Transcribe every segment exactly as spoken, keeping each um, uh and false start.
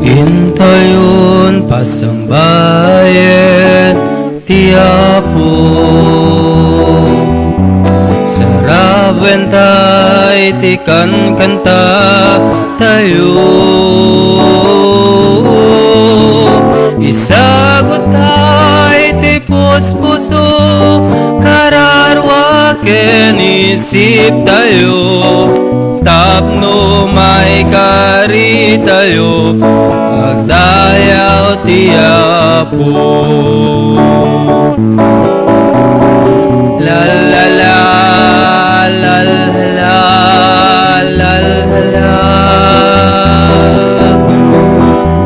Intayon pasangbayen ti Apo. Sarawen tay ti kankanta tayo. Isagut tay ti puspuso, kararua ken isip tayo. Tapno maikari tayo, agdayaw ti Apo. La, la, la, la, la, la, la, la, la.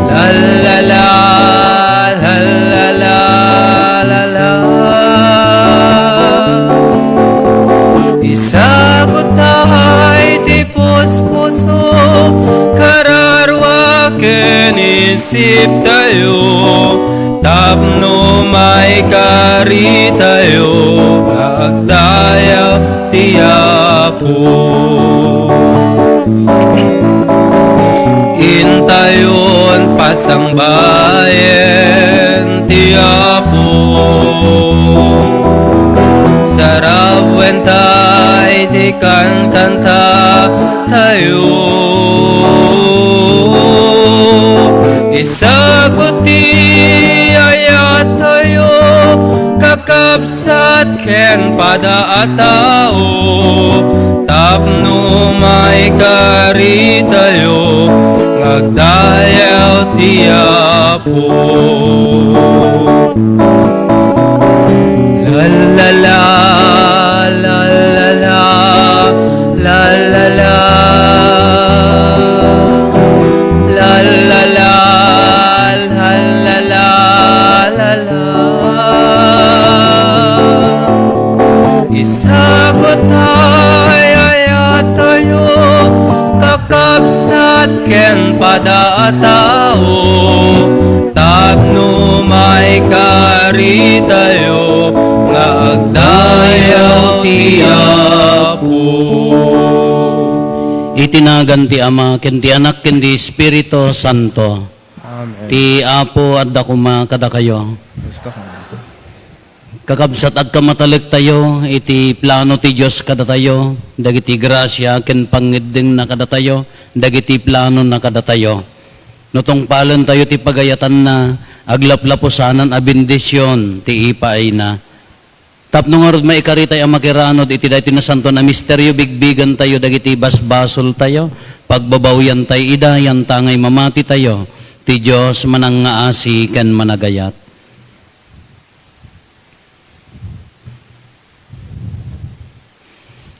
La, la, la, la, la, la, la, la. Isagut tay ti puspuso, kararua ken isip tayo, tapno maikari tayo nga agdayaw ti Apo. Intayon pasangbayen ti Apo. Sarawen tay ti kankanta tayo. Isagut ti ayat tayo, kakabsat ken pada a tao, tapno maikari tayo nga agdayaw ti Apo. La, la, la, la, la, la, la, la, la. La, la, la, la, la, la, la, la. Isagut tay ayat tayo, kakabsat ken pada a tao, tapno maikari tayo nga agdayaw ti Apo. Iti nagan ti Ama, ken ti Anak, ken ti Espiritu Santo. Amen. Ti Apo adda koma kadakayo. Basta ka. Kakabsat, agkamatalektayo iti plano ti Dios kadatayo, dagiti grasia ken pangngeddengna kadatayo, dagiti planona kadatayo. No tungpalentayo ti pagayatanna, aglaplapusanan a bendision ti ipaayna. Tapno ngarud maikaritay a makiranud iti daytoy nasantoan a misterio, bigbigentayo dagiti basbasoltayo, pagbabawiantay ida, yantangay mamatitayo, ti Dios manangngaasi ken managayat.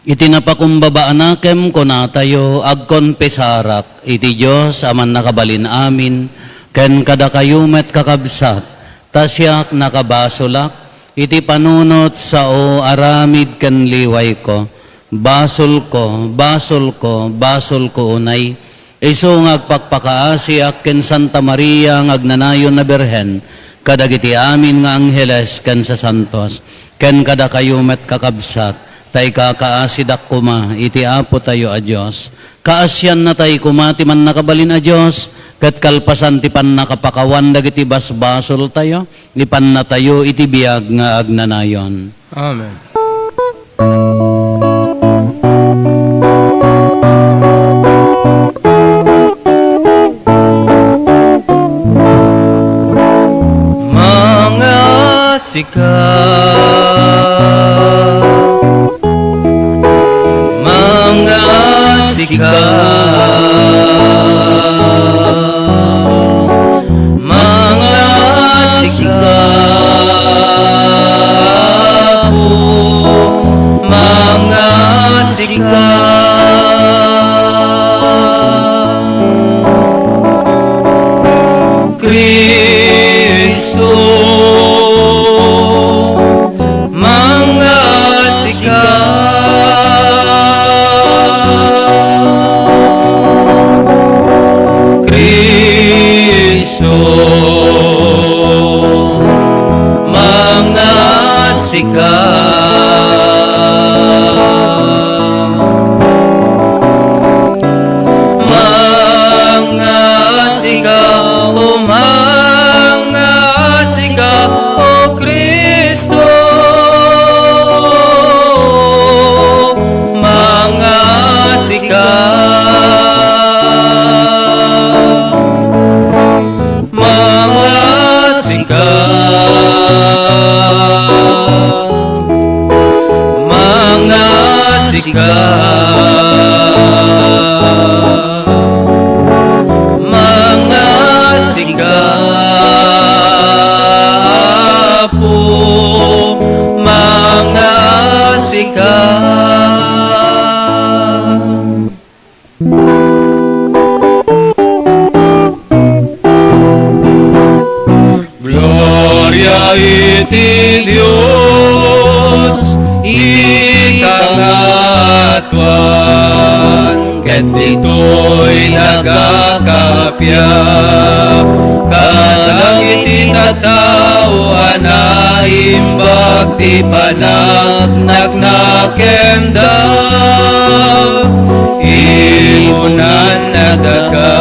Iti napakumbaba a nakem, kunatayo, agkonfesarak iti Dios a Mannakabalin-amin, ken kadakayo met, kakabsat, ta siak nakabasolak iti panunot sao aramid ken liwayko. Basolko, basolko, basolko unay. Isu nga agpakpakaasiak ken Santa Maria nga agnanayon a Birhen, kadagiti amin nga angheles ken sasantos, ken kadakayo met, kakabsat, ta ikakaasidak koma iti Apotayo a Dios. Kaasiannatay koma ti Mannakabalin a Dios, ket kalpasan ti pannakapakawan dagiti basbasoltayo, ipannatayo iti biag nga agnanayon. Amen. Mga sika, mga sika, mga sika, mga sika. Kristo, mga sika. Kristo, mga sika. Dios, dika ngatoan, ket ditoy nagakappia kadagiti tattao a naimbag ti panagna- nakna kenda. Ipunan daka,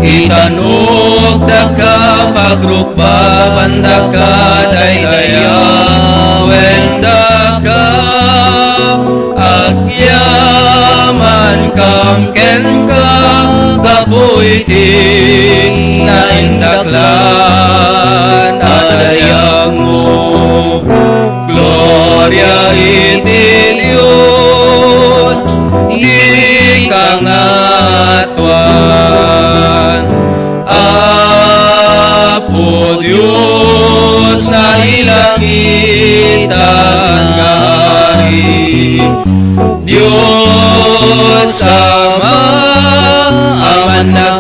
itan-ok daka, pagrukbaban daka, daydayawen daka, agyamankam kenka, gapu iti naindaklan a dayagmo. Gloria iti Dios, dika ngatoan. Apo Dios, nailangitan nga Ari, Dios Ama, Aman a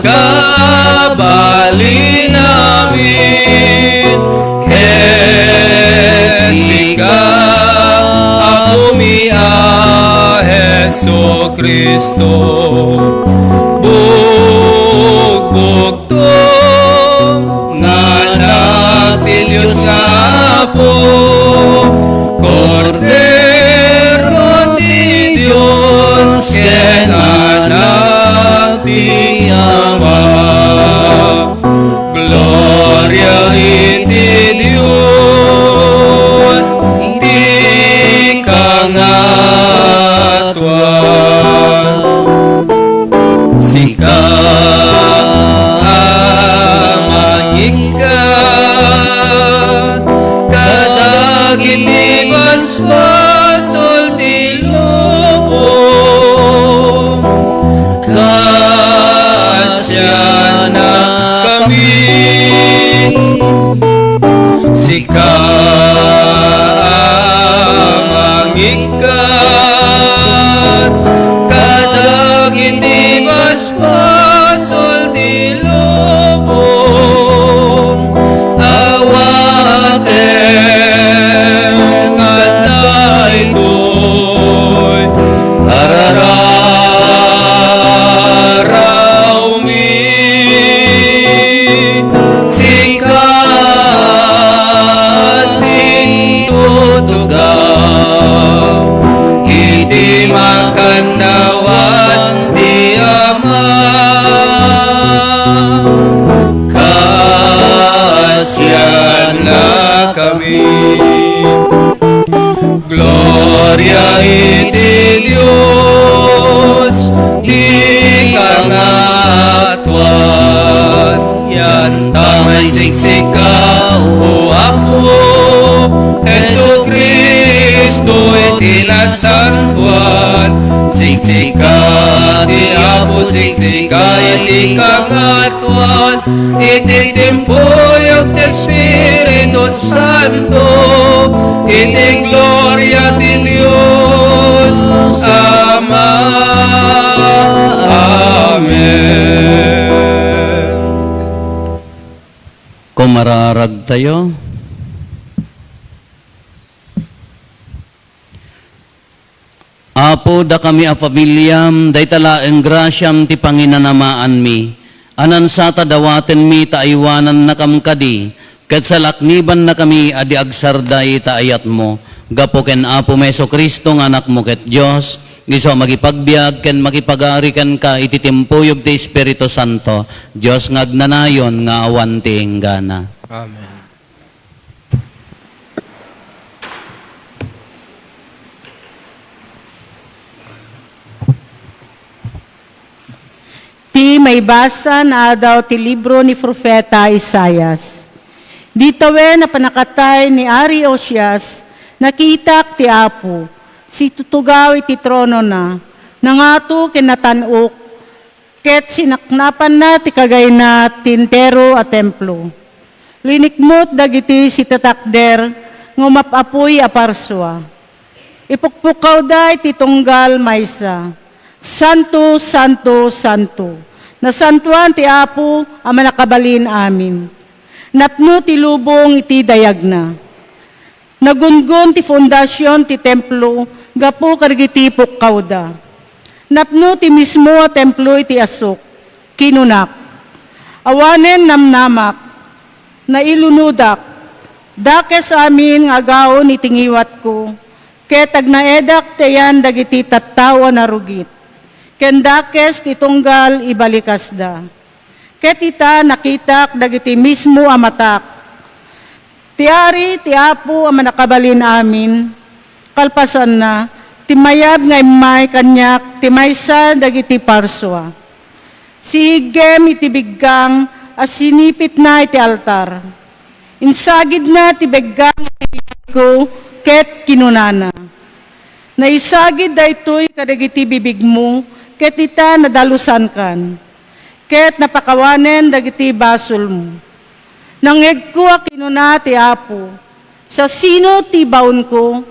kabalin amin, ket sika, Apomi a Jesu-Cristo, bugbugto nga Anak ti Dios nga Apo, Kordero ti Dios ken Anak ti Ama. Gloria iti Dios, dika ngatoan. Sika a mangikkat kadagiti basbasol ti lubong, kasiannakami. Sika a mangikkat kadagiti basbasol ti lubong, awatem kadaytoy arararawmi. Sika a sintutugaw iti makannawan ti Ama, kasiannakami. Gloria iti Dios, dika ngatoan. Yanta maisiksika, O Apo Jesu-Cristo, iti nasantoan. Siksika ti Apo, siksika iti kangatoan. Iti timpuyog ti Espiritu Santo, iti gloria ti Dios Ama. Amen. Kumararagtayo. Apo, dakami a pamiliam, dayta laeng grasiam ti panginanamaanmi, a nansata dawatenmi ta aywanannakam kadi, ket salaknibannakami a di agsarday ta ayatmo. Gapu ken Apomi Jesu-Cristo nga Anakmo ket Dios, isu a makipagbiag ken makipagari kenka iti timpuyog ti Espiritu Santo, Dios nga agnanayon nga awan ti inggana. Amen. Ti maibasa nga adaw ti libro ni Profeta Isaias. Dita wen a pannakatay ni Ari Ozias, nakitak ti Apo, situtugaw iti tronona, nangato ken natan-ok, ket sinaknapanna ti kagayna ti entero a templo. Linikmut dagiti sitatakder nga umap-apuy a parsua. Ipukpukkawda iti tunggal maysa, "Santo, santo, santo! Nasantoan ti Apo a Mannakabalin-amin!" Napno ti lubong iti dayagna. Nagungon ti fondasion ti templo gapu kadagiti pukkawda. Napno ti mismo a templo iti asuk. Kinunak, "Awanen namnamak, nailunodak, dakes amin nga agaon iti ngiwatko, ket agnaedak ti ayan dagiti tattao a narugit, ken dakes ti tunggal ibalikasda." Ket ita, nakitak dagiti mismo a matak. Ti Ari, ti Apo a Mannakabalin Amin, kalpasanna, ti mayab nga immay kaniak ti maysa dagiti parsua. Siiggem iti biggang a sinipitna iti altar. Insagidna ti biggang iti bibigko ket kinunana, "Naisagid daytoy kadagiti bibigmo, ket ita, nadalusankan, ket napakawanen dagiti basolmo." Nangngegko a kinuna ti Apo, "Siasino ti baonko?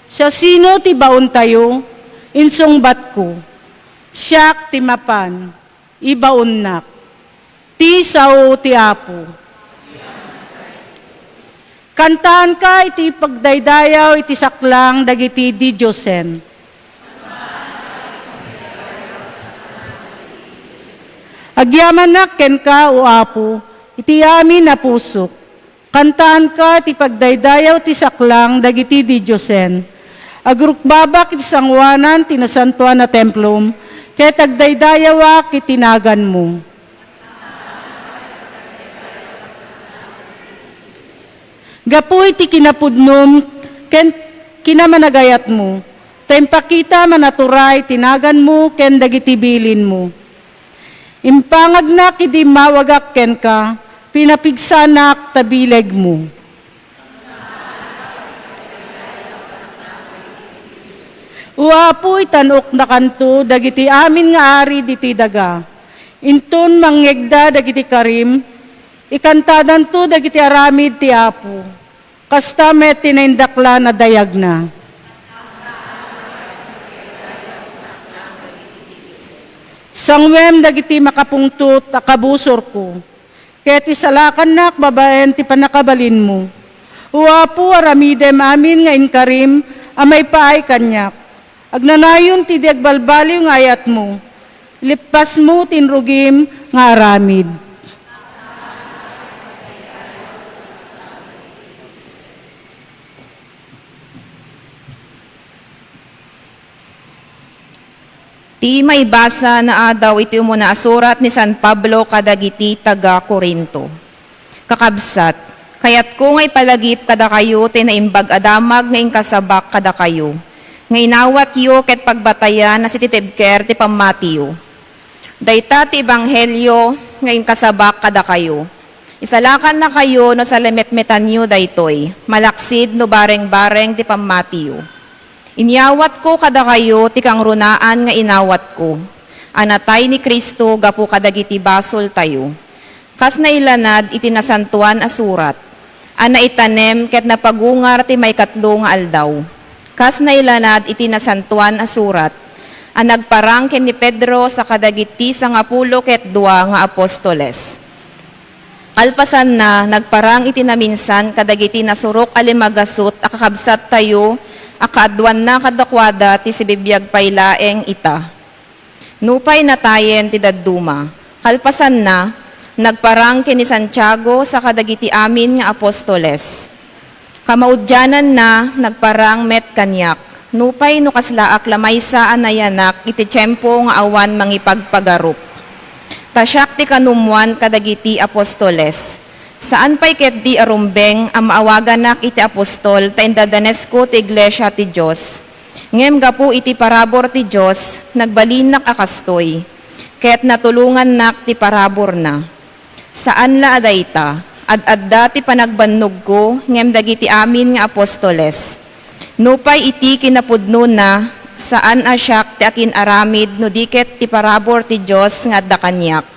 Siasino ti baontayo?" Insungbatko, "Siak ti mapan, ibaonnak." Ti sao ti Apo. Kantaanka iti pagdaydayaw iti saklang dagiti didiosen. Agyamanak kenka, O Apo, iti amin a pusok. Kantaanka iti pagdaydayaw ti saklang dagiti didiosen. Agrukbabak iti sangoanan ti nasantoan a templom, ket agdaydayawak iti naganmo. Gapu iti kinapudnom ken kinamanagayatmo, ta impakita a naturay ti naganmo ken dagiti bilinmo. Impangagnak idi immawagak kenka, pinapigsanak ta bilegmo. O Apo, itan-oknakanto dagiti amin nga ari ditoy daga. Inton mangngegda dagiti karim, ikantadanto dagiti aramid ti Apo. Kasta met ti naindaklan a dayagna. Sanguem dagiti makapungtot a kabusorko, ket isalakannak babaen ti pannakabalinmo. O Apo, aramidem amin nga inkarim a maipaay kaniak. Agnanayon ti di agbalbaliw nga ayatmo. Ilippasmo ti inrugim nga aramid. Ti maibasa naadaw iti umuna a surat ni San Pablo kadagiti taga-Corinto. Kakabsat, kayatko nga ipalagip kadakayo ti Naimbag a Damag nga inkasabak kadakayo, nga inawatyo ket pagbatayan a sititibker ti pammatiyo. Dayta ti ebanghelio nga inkasabak kadakayo. Isalakannakayo no salemetmetanyo daytoy, malaksid no bareng-bareng ti pammatiyo. Inyawatko kadakayo ti kangrunaan nga inawatko, a natay ni Cristo gapu kadagiti basoltayo. Kas nailanad iti Nasantoan a Surat, a naitanem ket napagungar ti maikatlo nga aldaw. Kas nailanad iti Nasantoan a Surat, a nagparang ken ni Pedro sakadagiti sangapulo ket dua nga apostoles. Kalpasanna, nagparang iti naminsan kadagiti nasurok a limagasut a kakabsattayo a kaaduanna kadakuada ti sibibiag pay laeng ita. Nupay natayen ti dadduma, kalpasanna, nagparang ken ni Santiago sakadagiti amin nga apostoles. Kamaudiananna, nagparang met kaniak, nupay no kaslaak la maysa a nayanak iti tiempo nga awan mangipagpagarup. Ta siak ti kanummoan kadagiti apostoles. Saan pay ketdi a rumbeng a maawaganak iti apostol ta indadanesko ti iglesia ti Dios. Ngem gapu iti parabur ti Dios, nagbalinak a kastoy, ket natulongannak ti paraburna. Saan la a dayta, ad-adda ti panagbannogko ngem dagiti amin nga apostoles. Nupay iti kinapudnona, saan a siak ti akin-aramid no di ket ti parabur ti Dios nga adda kaniak.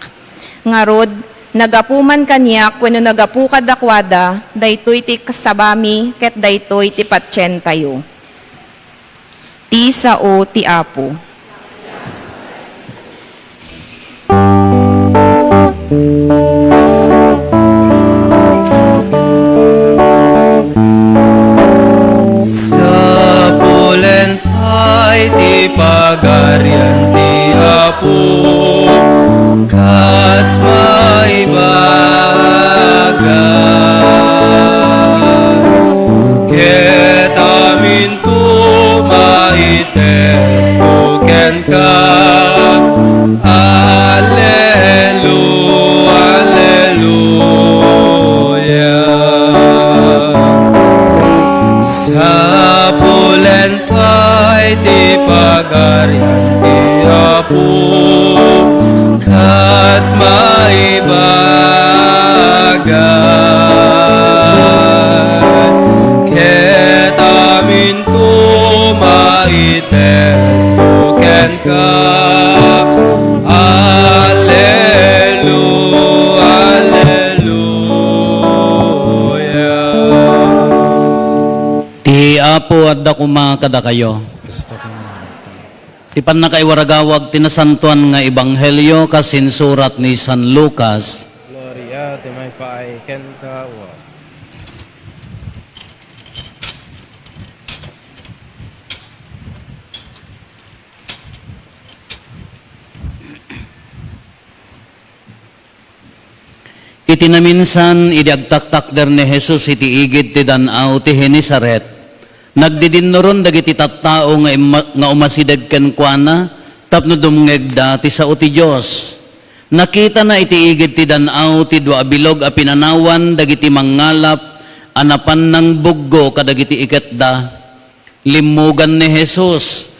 Ngarud, nagapu man kaniak wenno nagapu kadakuada, daytoy ti kasabami ket daytoy ti patientayo. Ti sao ti Apo. Kas maibaga, ket aminto maitetto kenka. Allelu-, Alleluia. Sapulen pay ti pagarian ti Apo, kas maibaga, ket aminto maitetto kenka. Allelu-, Alleluia. Ti Apo adda koma kadakayo. Kasta koma. Ti pannakaiwaragawag ti nasantoan nga ebanghelio kas insurat ni San Lucas. Gloria ti maipaay kenka, Apo. Iti naminsan, idi agtaktakder ni Jesus iti igid ti dan-aw ti Genesaret, nagdidinnuron dagiti tattao nga imma-, nga umasideg kenkuana tapno dumngegda ti sao ti Dios. Nakitana iti igid ti dan-aw ti dua a bilog a pinanawan dagiti mangngalap a napan nangbuggo kadagiti iketda. Limmugan ni Jesus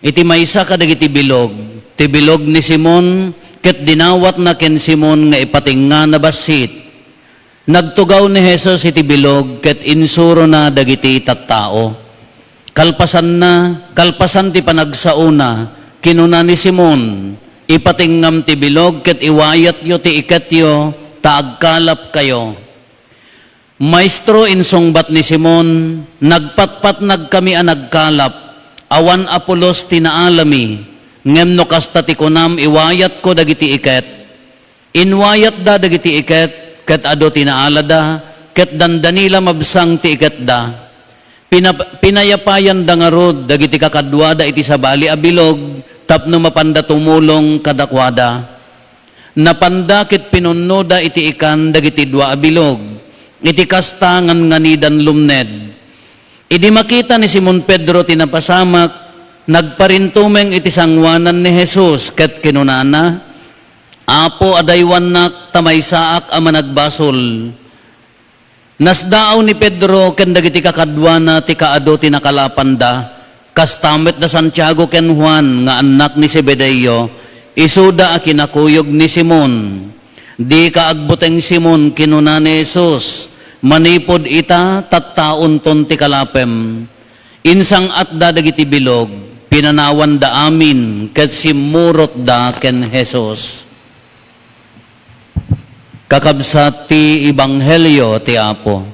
iti maysa kadagiti bilog, ti bilog ni Simon, ket dinawatna ken Simon nga ipatingngana bassit. Nagtugaw ni Jesus iti bilog ket insurona dagiti tattao. Kalpasanna, kalpasan ti panagsaona, kinuna ni Simon, "Ipatingngam ti bilog ket iwayatyo ti iketyo, ta agkalapkayo." "Maestro," insungbat ni Simon, "nagpatpatnagkami a nagkalap, awan a pulos ti naalami, ngem no kasta ti kunam, iwayatko dagiti iket." Inwayatda dagiti iket, ket adu ti naalada, ket dandani la mabsang ti iketda. Pina-, pinayapayanda ngarud dagiti kakaduada iti sabali a bilog tapno mapanda tumulong kadakuada. Napanda ket pinunnoda iti ikan dagiti dua a bilog. Iti kasta, nganganidan lumned. Idi makita ni Simon Pedro ti napasamak, nagparintumeng iti sangoanan ni Jesus ket kinunana, "Apo, adaywannak ta maysaak a managbasol." Nasdaaw ni Pedro ken dagiti kakaduana ti kaadu ti nakalapanda, kasta met da Santiago ken Juan nga annak ni Zebedeo, isuda a kinakuyog ni Simon. "Dika agbuteng, Simon," kinuna ni Jesus, "manipud ita, tattaonton ti kalapem." Insang-atda dagiti bilog, pinanawanda amin, ket simmurotda ken Jesus. Kakabsat ti Ebanghelio ti Apo.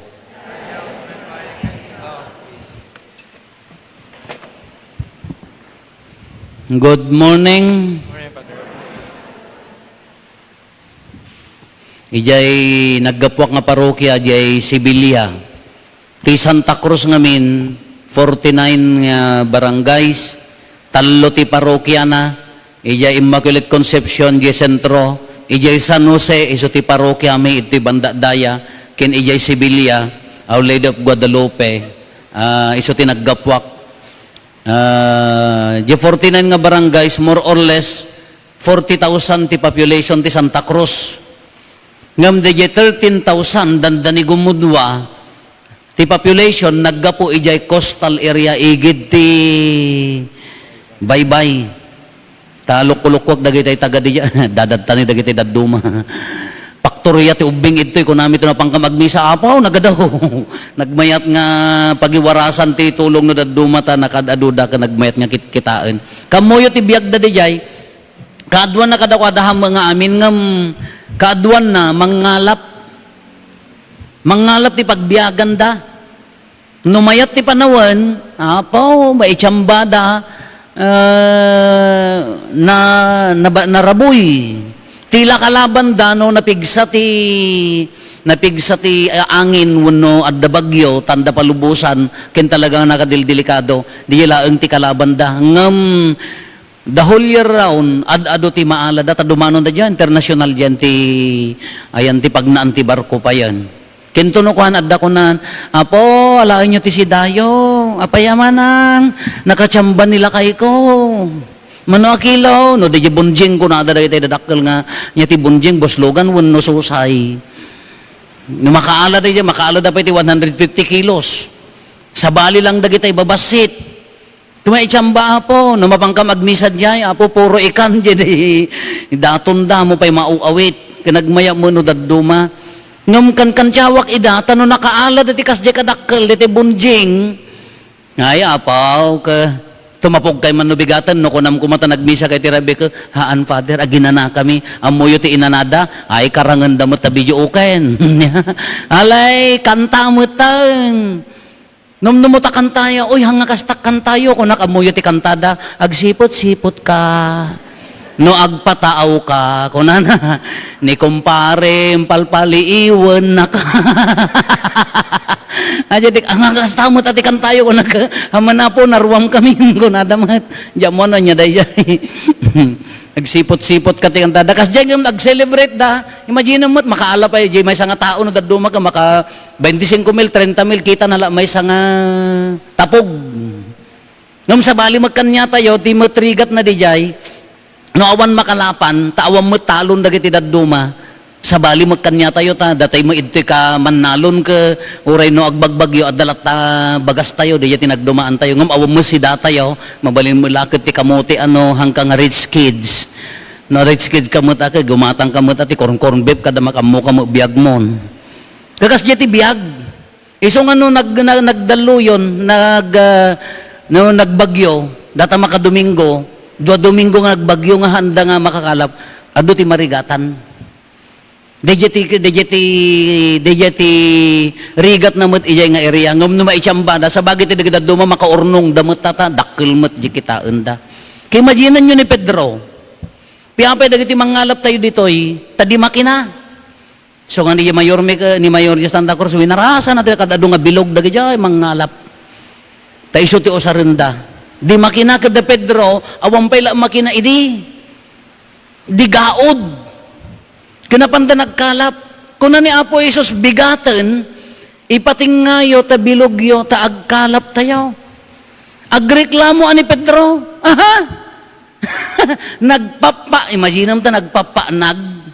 Good morning. Idiay naggapuak nga parokia, idiay Sibilia. Ti Santa Cruz ngamin, forty-nine nga barangays, tallo ti parokiana, idiay Immaculate Concepcion, idiay sentro, idiay San Jose, isu ti parokiami, iti banda daya, ken idiay Sibilia, Our Lady of Guadalupe, ah, isu ti naggapuak. Ah, di forty-nine nga barangays, more or less, forty thousand ti population ti Santa Cruz. Ngem daydiay thirteen thousand dandani gumudua ti population naggapu idiay coastal area igid ti baybay. Ta lukko-lukkuak dagiti taga diay, dadadtani dagiti dadduma. Paktoria ti ubbing idtoy, kunami to, napankam agmisa, apaw, nagadaw. Nagmayat nga pagiwarasan ti tulong no dadduma ta nakaad-aduda ken nagmayat nga kitkitaen. Kammuyo ti biagda diay, kaaduanna kadakuada, hammo nga amin ngem kaaduanna mangngalap. Mangngalap ti pagbiaganda. No mayat ti panawen, apaw, maitiambada, ah, na, naba-, narabuy. Ti la kalabanda no napigsa ti, napigsa ti, ah, angin wenno adda bagyo, tanda palubosan, ken talagang nakadildelikado, di laeng ti kalabanda. Ngem, The whole year round, ad-adu ti maalada, ta dumanon da diay, international diay ti, ayan ti pagnaan ti barko payen. Kinto no kuan, adda kunan, "Apo, alaenyo ti sidayo. Apay a manang, nakatsamba ni lakayko. Mano a kilo?" No, di bonjing, kunada dagiti dadakkel nga, nya ti bonjing, buslogan wenno susay. No makaalada diay, makaalada pay ti one hundred fifty kilos. Sabali lang dagiti babassit. Kuma itsamba, Apo, no mapankam agmisa diay, Apo, puro ikan diay, daton damo pay mauawit. Ken agmayat met no dadduma. Ngem kankantiawak ida, ta no nakaalada ti kasdiay kadakkel, diti bonjing. Ay, Apo, ke, tumapogkay man no bigaten, no kunam koma ta nagmisakay ti rabii ko, "Haan, Father, aginanakami. Ammoyo ti inanada, ay, karangenda met ta video uken." Alay, kanta metten. Numnumot a kantayo, "Uy, haan nga kastak kantayo," kunak, "Ammoyo ti kantada, agsipot-sipot ka. No agpataaw ka," kunana, "ni kumpare, palpaliiwen naka." Aja di, "Haan nga kasta met a ti kantayo," kunak, "Aman, Apo, naruam kami," kunada met. Diay ammo no ania daydiay. Agsipot-sipot ka ti kantada. Kasdiay ngem ag-celebrate da. Imagine met, makaalap ay, diay maysa nga tao no dadduma ka, maka-, Baintisingko mil, trenta mil, kita na la maysa nga tapog. Ngem sabali met kaniatayo, ti met rigatna diay, no awan makalapan, ta awan met talon dagiti dadduma, sabali met kaniatayo ta, datay met idtoy ka mannalon ke, uray no agbagbagyo, adda latta bagastayo, diay ti nagdumaantayo. Ngem awan met sidatayo, mabalin met la ket ti kamote, ano, hangka nga rich kids. No rich kids ka met a, ket gumatang ka met a, ti corn, corn beef kada makaammo ka met biagmon. Kakas diay ti biag. Isu nga no nag-, na-, nagdalluyon, nag-, ah, no nagbagyo, data makadomingo, dua domingo nga nagbagyo nga haanda nga makakalap, adu ti marigatan. Daydiay ti, daydiay ti, daydiay ti rigatna met idiay nga area. Ngem no maitsambada, sabagay ti dagiti dadduma makaurnongda met tata, dakkel met diay kitaenda. Kaimaginanyo ni Pedro. Piapay dagiti mangngalap tayo ditoy, ta di makina. So nga ni Mayor Mic-, ni Mayor Santa Cruz, winarasana ti kad-adu nga bilog dagidiay mangngalap. Ta isu ti usarenda. Di makina ket da Pedro, awan pay la makina idi. Di gaud. Ken napanda nagkalap. Kuna ni Apo Jesus, "Bigaten, ipatingngayo ta bilogyo ta agkalaptayo." Agreklamo a ni Pedro. Aha! Nagpappa-, imaginem ta nagpappanag.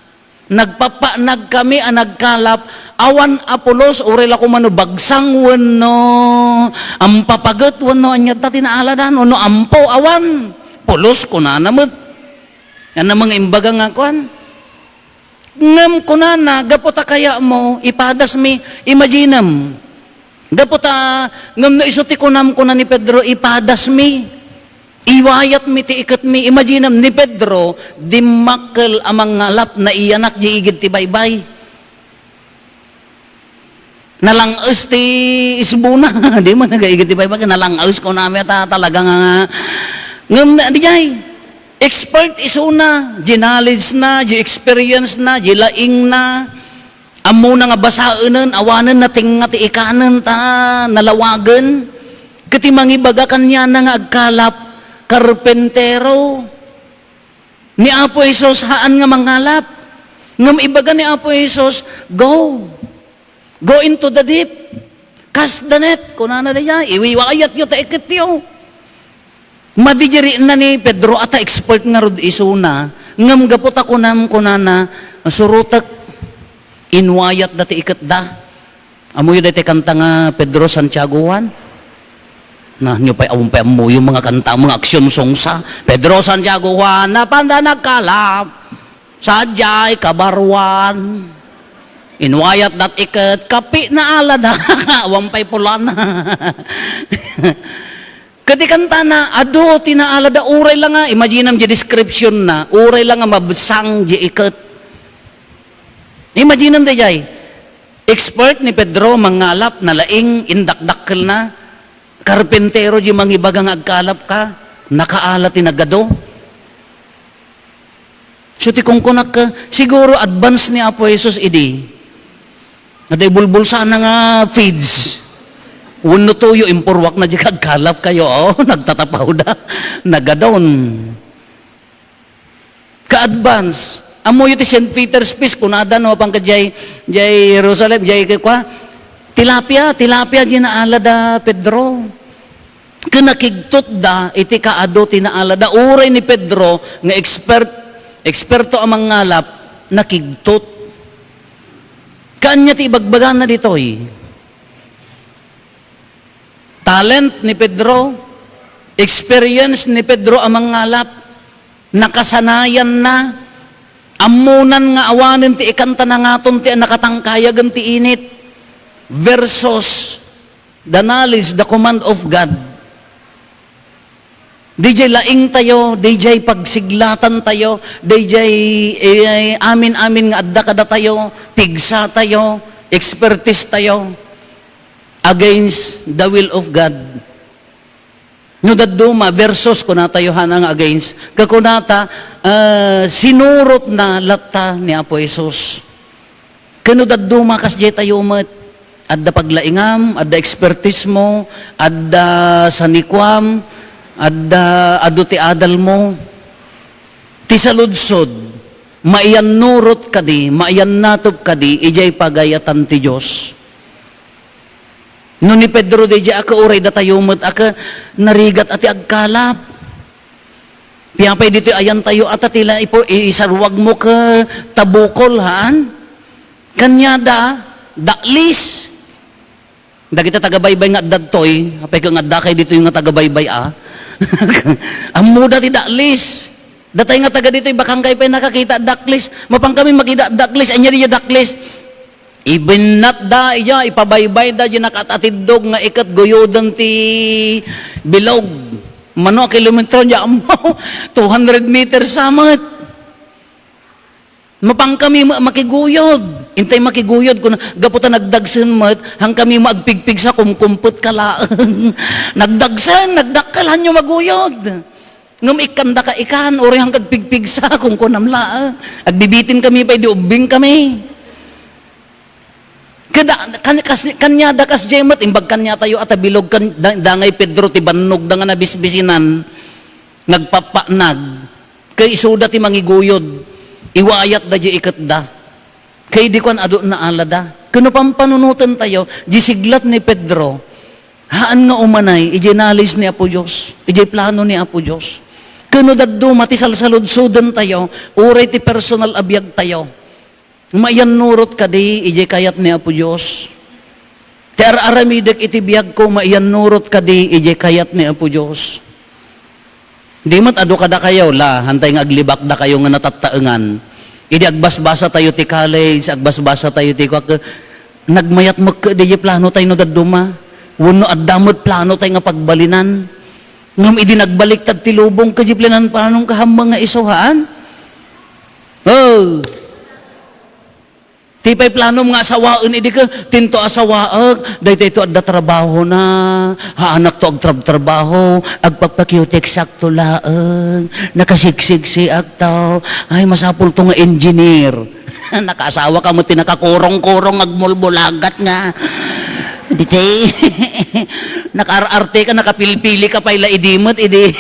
Nagpappanag kami a nagkalap, awan a pulos, uray la koma no bagsang wenno ampapaget wenno ania ta ti naaladan, wenno ampo, awan. Pulos, kunana met. Ania nga imbaga nga kuan? Ngem kunana, "Gapu ta kayatmo, ipadasmi." Imaginem. Gapu ta, ngem no isu ti kunam, kuna ni Pedro, "Ipadasmi. Iwayatmi ti iketmi." Imaginem, ni Pedro, dimmakkel a mangngalap, naiyanak diay igid ti baybay. Nalang-es ti isbona. Di man nagaigid ti baybay, nalang-es, kunami ta talaga nga, ngem na, diay, expert isuna, diay knowledge na, diay experience na, diay laing na, ammona nga basaenen, awanen natengnga ti ikanen ta nalawagen. Ket ti mangibaga kaniana nga agkalap, karpentero. Ni Apo Jesus, haan nga mangalap. Ngem ibaga ni Apo Jesus, "Go. Go into the deep. Cast the net." Kunana daydiay, "Iwiwayatyo ta iketyo." Madi diay rigatna ni Pedro a ta expert ngarud isuna, ngem gapu ta kunam, kunana, "Surotek, inwayatda ti iketda." Ammoyo daytoy kanta nga Pedro, Santiago, Juan? Na, nyo pay, awan pay ammoyo mga kanta, mga action songs, ha? Pedro, Santiago, Juan, napanda nagkalap. Sadiay, kabaruan. Inwayatda ti iket, kapi na alada. Awan pay pulana. Ket ti kantana, adu ti naalada, uray la nga, imaginem diay description na, uray la nga mabsang diay iket. Imaginem daydiay, expert ni Pedro, mangalap, nalaing, indakdakkelna, karpentero diay mangibaga nga agkalap ka, nakaala ti nagadu. So, ti kunkunak, siguro advance ni Apo Jesus idi. Adda ibulbulsana nga feeds. Wenno toyo, impurwak na diay agkalap kayo. Oh, nagtatapawda. Nagadon. advance. Ammoyo ti Saint Peter's Feast, kunada no, mapan ka jay, jay Jerusalem, jay kua, tilapia, tilapia, jay naalada, Pedro. Ken nakigtotda iti kaadu ti naalada. Uray ni Pedro nga expert, eksperto a mangngalap, nakigtot. Kaanya ti ibagbagana ditoy. Talent ni Pedro, experience ni Pedro a mangngalap, nakasanayan na, ammonan nga awanen ti ikanta nangaton ti nakatangkayagen ti init, versus the knowledge, the command of God. Dijay laing tayo, dijay pagsiglatan tayo, dijay, eh, amin-amin nga adda kadatayo, pigsa tayo, expertise tayo against the will of God. No dadduma, versus, kunatayo, hana nga against. Kakunata, ah, sinurot na latta ni Apo Jesus. Ken no dadduma, kasdiay tayo met. Adda paglaingam, adda expertise mo, adda sanikuam, adda adu ti adal mo. Ti saludsod, maiyannurot kadi, maiyannatop kadi, idiay pagayatan ti Dios. No ni Pedro daydiay a, ket uray datayo met a, ket narigat a ti agkalap. Piapay ditoy ayantayo a ta ti la ipo-, i-, isaruag mo ket tabukol, haan? Kaniada, daklis. Dagiti taga-baybay nga adda ditoy, apay ket nga adda kay ditoy nga taga-baybay, a? Ammoda ti daklis. Datay nga taga ditoy, bakangkay pay nakakita daklis. Mapan kami makita daklis, ania diay daklis? Ibennatda, iya, ipabaybayda, diay nakat-atiddog nga iket guyoden ti bilog. Mano a kilometro, diay ammo, two hundred meters sa met. Mapan kami ma-, makiguyod. Intay makiguyod, kuna, gapu ta nagdagsen met, han kami maagpigpigsa, kumkumpet ka laeng. Nagdagsen, nagdakkel, hanyo maguyod. Ngem ikkanda ka ikan, uray han kagpigpigsa, kunkunam laeng. Agbibitin kami pay, di ubbing kami. Kada, kan-, kas-, kaniada kasdiay met, imbag kaniatayo a ta bilog kan-, da-, dangay Pedro ti bannogda nga nabisbisinan, nagpappanag, ket isuda ti mangiguyod, iwayatda diay iketda. Ket idi kuan, adu naalada. Ket no pampanunotentayo, diay siglat ni Pedro, haan nga umanay, idiay knowledge ni Apo Dios, idiay plano ni Apo Dios. Ket no dadduma ti salsaludsodentayo, uray ti personal a biagtayo. Maiyannurot kadi idiay kayat ni Apo Dios? Ti ar-aramidek iti biagko, maiyannurot kadi idiay kayat ni Apo Dios? Di met adu kadakayo, la, hantay nga aglibakdakayo nga natattaengan. Idi agbasbasatayo ti college, agbasbasatayo ti kuak, nagmayat met kadi diay planotayo no dadduma. Wenno adda met planotayo nga pagbalinan. Ngem idi nagbaliktad ti lubong, kadi planan-planom ka hamma nga isu, haan? Oh. Ti pay planom nga asawaen idi ket, "Tinto asawaek, daytoy to adda trabahona, haanakto agtrabtrabaho, agpakpakiutek sakto laeng, nakasiksiksiak to. Ay, masapul to nga engineer." Nakaasawa ka met ti nakakurong-kurong, agmulbulagat nga. Ditoy, nakaar-arte ka, nakapilpili ka pay la idi met, idi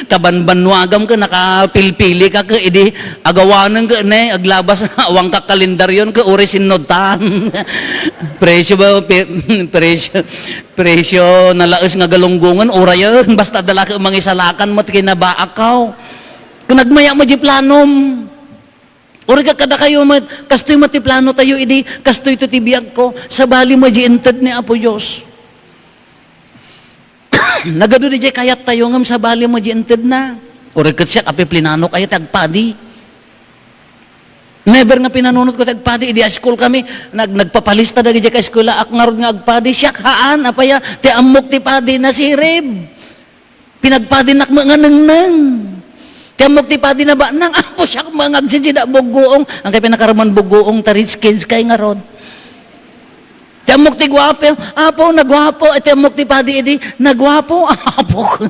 kabanbannuagam ka, nakapilpili ka, ka idi agawanen ka, ne, aglabas, awan ka kalendaryon ka, uri sinnutan. Presyo ba, pe-, presyo, presyo, nalaes nga galunggongen, urayen, basta dala ka mangisalakan met kinabaakaw. Kung nagmaya mo di planom, Uray ket kadakayo met, kastoy met ti plano tayo idi, kastoy to ti biag ko, sabali met di inted ni Apo Dios. Nagadu di kayat tayo, ngem sabali met di inted na. Uray ket siak, apay plinano kayo ti agpadi. Never nga pinanunot ko ti agpadi, idi high school kami, nag-, nagpapalista dagiti kaeskwelaak ngarud nga agpadi, siak haan, apaya, ti ammok ti padi, nasirib. Pinagpadinak met nga nengneng. Ti ammok ti padi na banang, Apo, siak met nga agsisida buggoong. Ang kay pinakaruman buggoong, ta rich kids kay ngarud. Ti ammok ti guapo, Apo, naguapo. Ti ammok ti padi idi, naguapo. Apo,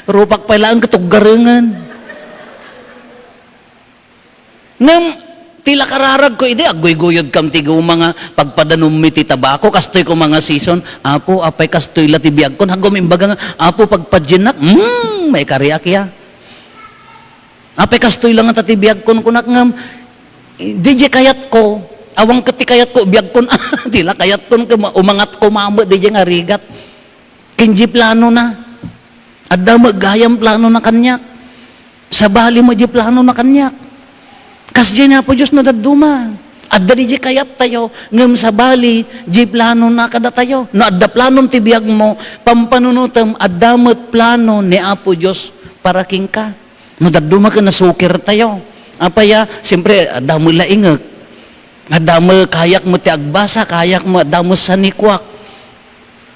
rupak pay laeng katuggarengan. Ngem, ti la kararag ko idi, agguygoyod kam ti guma nga pagpadanummi ti tabako, kastoy ko mga season, "Apo, apay kastoy la ti biagko?" Nagumimbaga nga, "Apo, pagpadiennak, mm, maikariak ya." Apay kastoy la ngata ti biagkon, kunak ngem, di diay kayatko, awan ket ti kayatko, biagkon, di la kayatkon ket umangat koma met di diay nga rigat. Ken diay planona. Adda met gayam planona kaniak. Sabali met diay planona kaniak. Kasdiay ni Apo Dios no dadduma. Adda di diay kayattayo, ngem sabali diay planona kadatayo. No adda planom ti biagmo, pampanunotem, adda met plano ni Apo Dios para kenka. No dadduma ket nasukirtayo. Apay a, siyempre, adda met laingek. Adda met kayak met ti agbasa, kayak met, adda met sanikuak.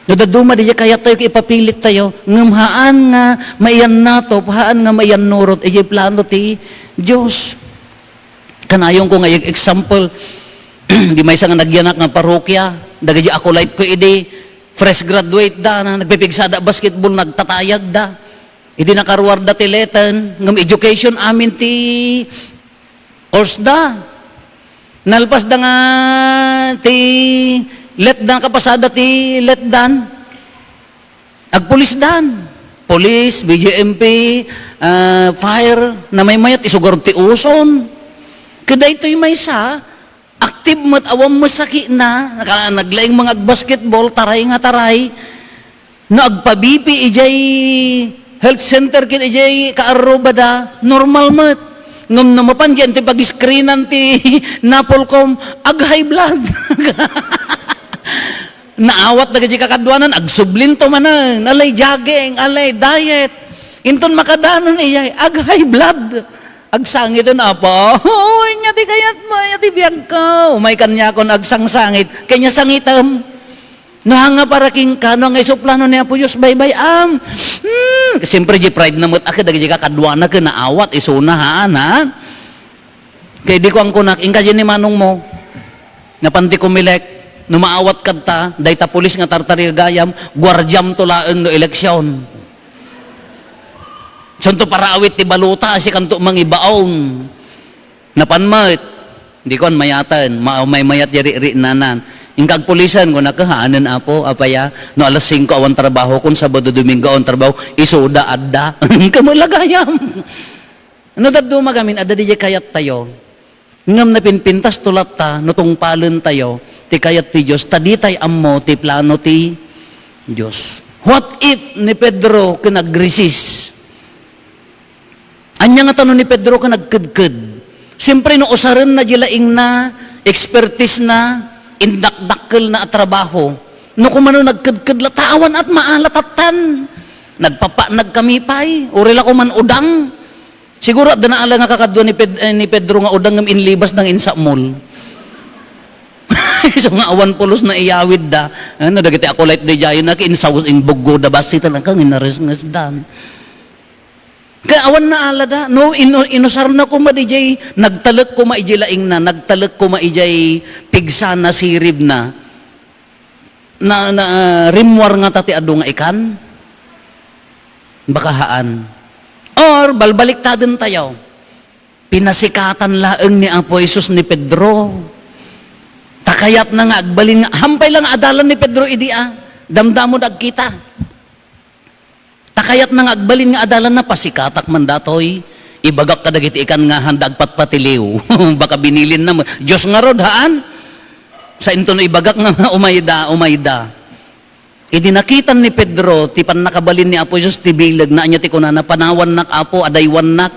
No dadduma, di kayattayo ipapilittayo, ngem haan nga maiyannatop, haan nga maiyannurot, idiay plano ti Dios. Kanayonko nga example, di maysa nga nagyanak nga parokya, dagiti acolyte ko idi, fresh graduate da, na nagpipigsada basketball, nagtatayag da. Idi nakaruarda ti leten, ngem education amin ti course da. Nalpas da nga ti letdan, kapasada ti letdan. Agpulisdan. Police, B J M P, ah, fire, namaymayat, isugar ti uson. Ket daytoy maysa, active met, awan met sakina, naka-, naglaing mga agbasketball, taray nga taray. No agpabipi idiay health center ken idiay kaarrubada, normal met. Ngem no mapan diay ti pag-screenan ti Napolcom, ag-high blood. Naawat dagiti kakaduanan, agsublinto manen, alay jogging, alay diet. Inton makadanon iyay, ag-high blood. Agsangiten, Apo, "Oy, ania ti kayatmo, ania ti biagko?" Umay kaniakon agsangsangit, kanya sangitem. No, haan nga para kenka, no, haan nga isu plano ni Apo Dios, baybay-am. Hmm, siyempre, di pride na met, a, ket dagiti kakaduana, ket naawat, isuna, haan, ha? Kay di ko angkunak, inka diay ni manong mo, napan ti Comelec, no maawat kadta, dayta pulis nga tartari gayam, guardiam to laeng no eleksyon. Santo para awit ti balota, sikanto mangibaon. Napan met, di kon mayaten, ma-, maymayat diay ri-, rinanan. Inka agpulisen, kunana, "Haanen, Apo, apay a, no alas singko awan trabaho, kon Sabado, Domingo awan trabaho, isuda adda." Kamu lagayam. No dadduma ngamin, adda diay kayattayo. Ngem napinpintas to latta, no tungpalentayo, ti kayat ti Dios, ta ditay ammo ti plano ti Dios. What if ni Pedro ken nagresist? Ania ngata no ni Pedro ket nagkedked? Siyempre, no usarenna diay laingna, expertise na, indakdakkelna a trabaho. No kumano nagkedked la, ta awan at maalatattan. Nagpapanag kami pay, uray la kuman udang. Siguro, adda naala nga kakadua ni Ped-, eh, ni Pedro nga udang ngem inlibasda nga insapmol. Isu nga awan pulos na iyawidda. Ano, dagiti acolyte daydiay na, insaw-, inbuggoda, basta talaga, inaresngesdan. Kaya awan naalada, no, inu-, inusarna koma diay, nagtalek koma idiay laingna, nagtalek koma idiay pigsana, siribna. Na, na, ah, rimmuar ngata ti adu nga ikan? Baka haan. Or, balbaliktadentayo. Pinasikatan laeng ni Apo Jesus ni Pedro. Ta kayatna nga agbalin nga, hampay la nga adalan ni Pedro idi, a, damdamod agkita. Ta kayatna nga agbalin nga adalanna, pasikatak man datoy. Ibagak kadagiti ikan nga handa agpatpatiliw. Baka binilinna met. Dios ngarud, haan? Sainto no ibagak nga umayda, umayda. Idi nakitan ni Pedro ti pannakabalin ni Apo Jesus ti bileg na, ania ti kunana, "Panawannak, Apo, adaywannak,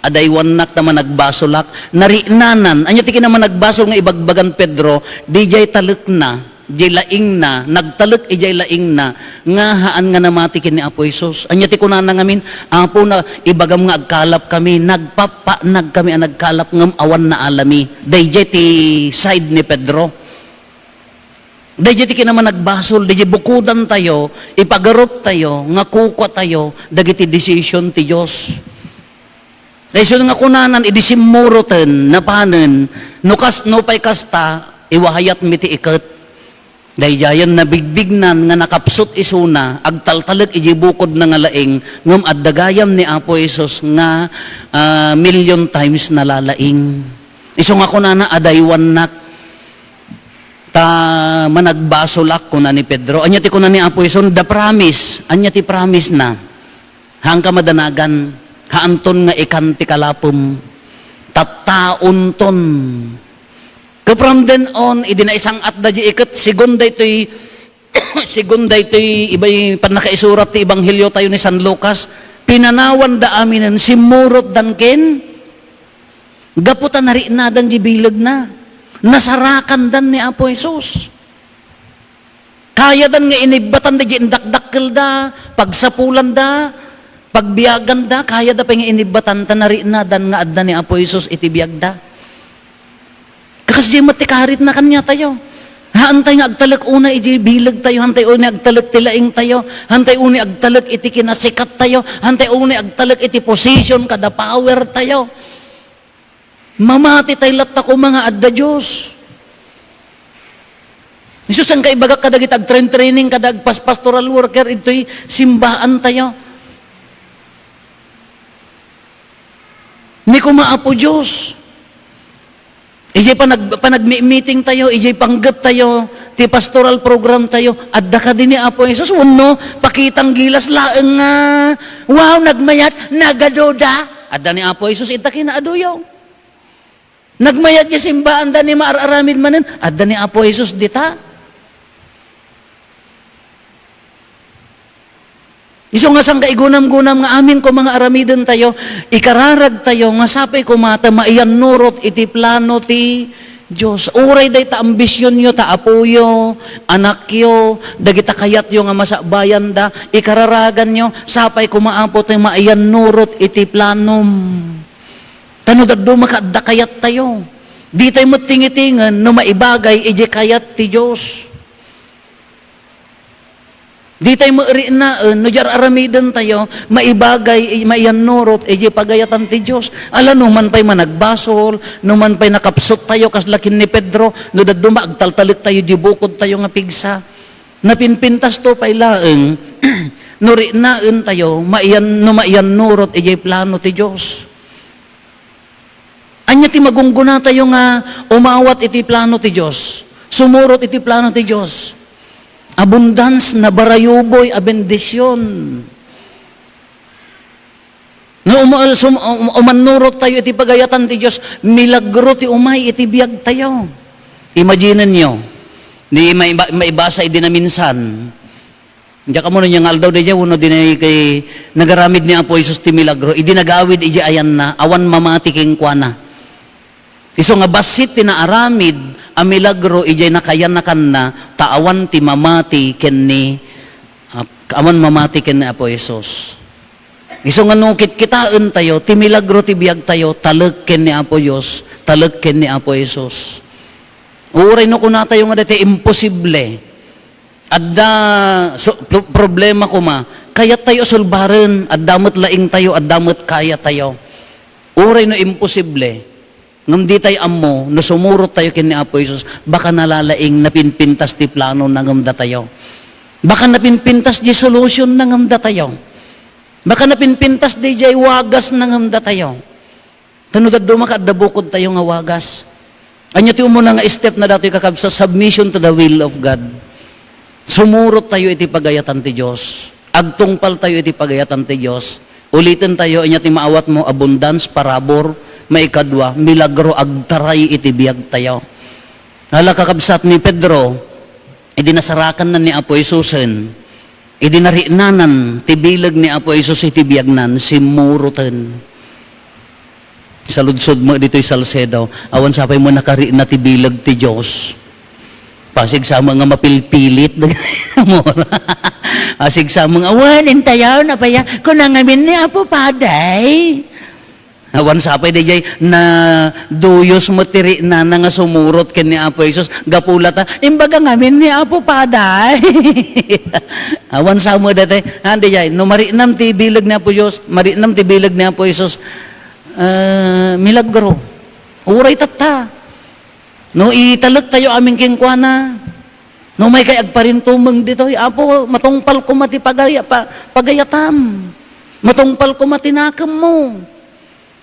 adaywannak ta managbasolak." Nariknanan, ania ti kinamanagbasol nga ibagbagan Pedro, diay talekna. Diay laingna, nagtalek idiay laingna, nga haan nga namati ken ni Apo Jesus. Ania ti kunana ngamin, "Apo, na, ibagam nga agkalap kami, nagpappanag kami a nagkalap, ngem awan naalami." Daydiay ti side ni Pedro. Daydiay ti kinamanagbasol, daydiay bukodantayo, ipagaruptayo, nga kukuatayo, dagiti decision ti Dios. Daydiay nga kunanan, idi simmuroten, napanen, no kas-, no pay kasta, iwahayatmi ti iket. Daydiayen nabigdignan nga nakapsut isuna, agtaltalek idiay bukodna nga laing, ngem adda gayam ni Apo Jesus nga, ah, million times nalalaing. Isu nga kunana, "Adaywannak, ta managbasolak," kuna ni Pedro. Ania ti kuna ni Apo Jesus? The promise. Ania ti promise na? Haanka madanagan. Haanton nga ikan ti kalapem. Tattaonton. Ket from then on, idi naisang-atda diay iket, segun daytoy, segun daytoy ibay pannakaisurat ti ebanghelio tayo ni San Lucas, pinanawanda aminen, simmurotdan ken, gapu ta nariknadan diay bilegna. Nasarakandan ni Apo Jesus. Kayadan nga inibbatan da diay indakdakkelda, pagsapulanda, pagbiaganda, kayada pay nga inibbatan ta nariknadan nga adda ni Apo Jesus iti biagda. Kasdiay met ti karitna kaniatayo. Haantay nga agtalek unay idiay bilegtayo, haantay unay agtalek ti laingtayo, haantay unay agtalek iti kinasikattayo, haantay unay agtalek iti position kada powertayo. Mamatitay latta koma nga adda Dios. Isu, saan ka ibagak kadagiti agtrain-training, kada agpas-, pastoral worker, itoy simbaantayo. Ni koma Apo Dios. Idiay panag-, panagmi-meeting tayo, idiay panggep tayo, ti pastoral program tayo, adda kadi ni Apo Jesus? Wenno, pakitang gilas laeng nga, "Wow, nagmayat, nagaduda." Adda ni Apo Jesus, ita kinaaduyo. Nagmayat diay simbaanda ni maar-aramid manen, adda ni Apo Jesus dita. Isu nga saan ka igunam-gunam nga amin koma nga aramiden tayo, ikararag tayo nga sapay koma ta maiyannurot iti plano ti Dios. Uray dayta ambisionyo ta apoyo, anakyo, dagita kayatyo nga masakbayanda, ikararaganyo, sapay koma Apo ta maiyannurot iti planom. Ta no dadduma ka adda kayattayo, ditay met tingitingen no maibagay idiay kayat ti Dios. Ditay met riknaen no diay ar-aramidentayo maibagay, maiyannurot idiay pagayatan ti Dios. Ala, no man pay managbasol, no man pay nakapsuttayo kasla ken ni Pedro, no dadduma agtaltalektayo diay bukodtayo nga pigsa. Napinpintasto pay laeng no riknaentayo maiyan-, no maiyannurot idiay plano ti Dios. Ania ti magunggonatayo nga umawat iti plano ti Dios, sumurot iti plano ti Dios? Abundance, nabarayuboy a bendision. No um-, sum-, um-, umannurottayo iti pagayatan ti Dios, milagro ti umay iti biagtayo. Imaginenyo, di maiba-, maibasa idi naminsan, diak ammo no ania nga aldaw daydiay wenno dinay kay nagaramid ni Apo Jesus ti milagro. Idi nagawid idiay ayanna, awan mamati kenkuana. Isu nga bassit ti naaramid a milagro idiay nakayanakanna, ta awan ti mamati ken ni, ah, awan mamati ken ni Apo Jesus. Isu nga no kitkitaentayo, ti milagro ti biagtayo, talek ken ni Apo Dios, talek ken ni Apo Jesus. Uray no kunatayo nga daytoy imposible, adda so-, pro-, problema koma, kayattayo a solbaren, adda met laingtayo, adda met kayatayo. Uray no imposible, ngem ditay ammo, no sumurottayo ken ni Apo Jesus, baka nalalaing napinpintas ti planona ngem datayo. Baka napinpintas diay solution na ngem datayo. Baka napinpintas diay wagas na ngem datayo. Ta no dadduma ka adda bukodtayo nga wagas. Ania ti umuna nga step na datoy, kakabsat? Submission to the will of God. Sumurottayo iti pagayatan ti Dios. Agtungpaltayo iti pagayatan ti Dios. Ulitentayo, ania ti maawatmo? Abundance, parabur, maikadua, milagro, agtaray iti biagtayo. Ala, kakabsat, ni Pedro, idi nasarakanna ni Apo Jesusen, idi nariknanan ti bileg ni Apo Jesus iti biagnan, simmuroten. Saludsod met ditoy Salcedo, awan sapay met nakarikna ti bileg ti Dios. Pasig sa met nga mapilpilit. Pasig sa met nga, "Awan, intayaw na paya, kuna ngamin ni Apo Paday." Awan sapay daydiay, naduyos met ti riknana nga sumurot ken ni Apo Jesus. Gapu la ta, "Imbaga ngamin ni Apo Paday." Awan sa met daytoy. Ah, daydiay, no mariknam ti bileg ni Apo Dios, mariknam ti bileg ni Apo Jesus, ah, milagro. Uray tatta. No italektayo amin kenkuana, no umaykay agparintumeng ditoy, "Apo, matungpal koma ti pagaya-, pa-, pagayatam. Matungpal koma ti nakemmo."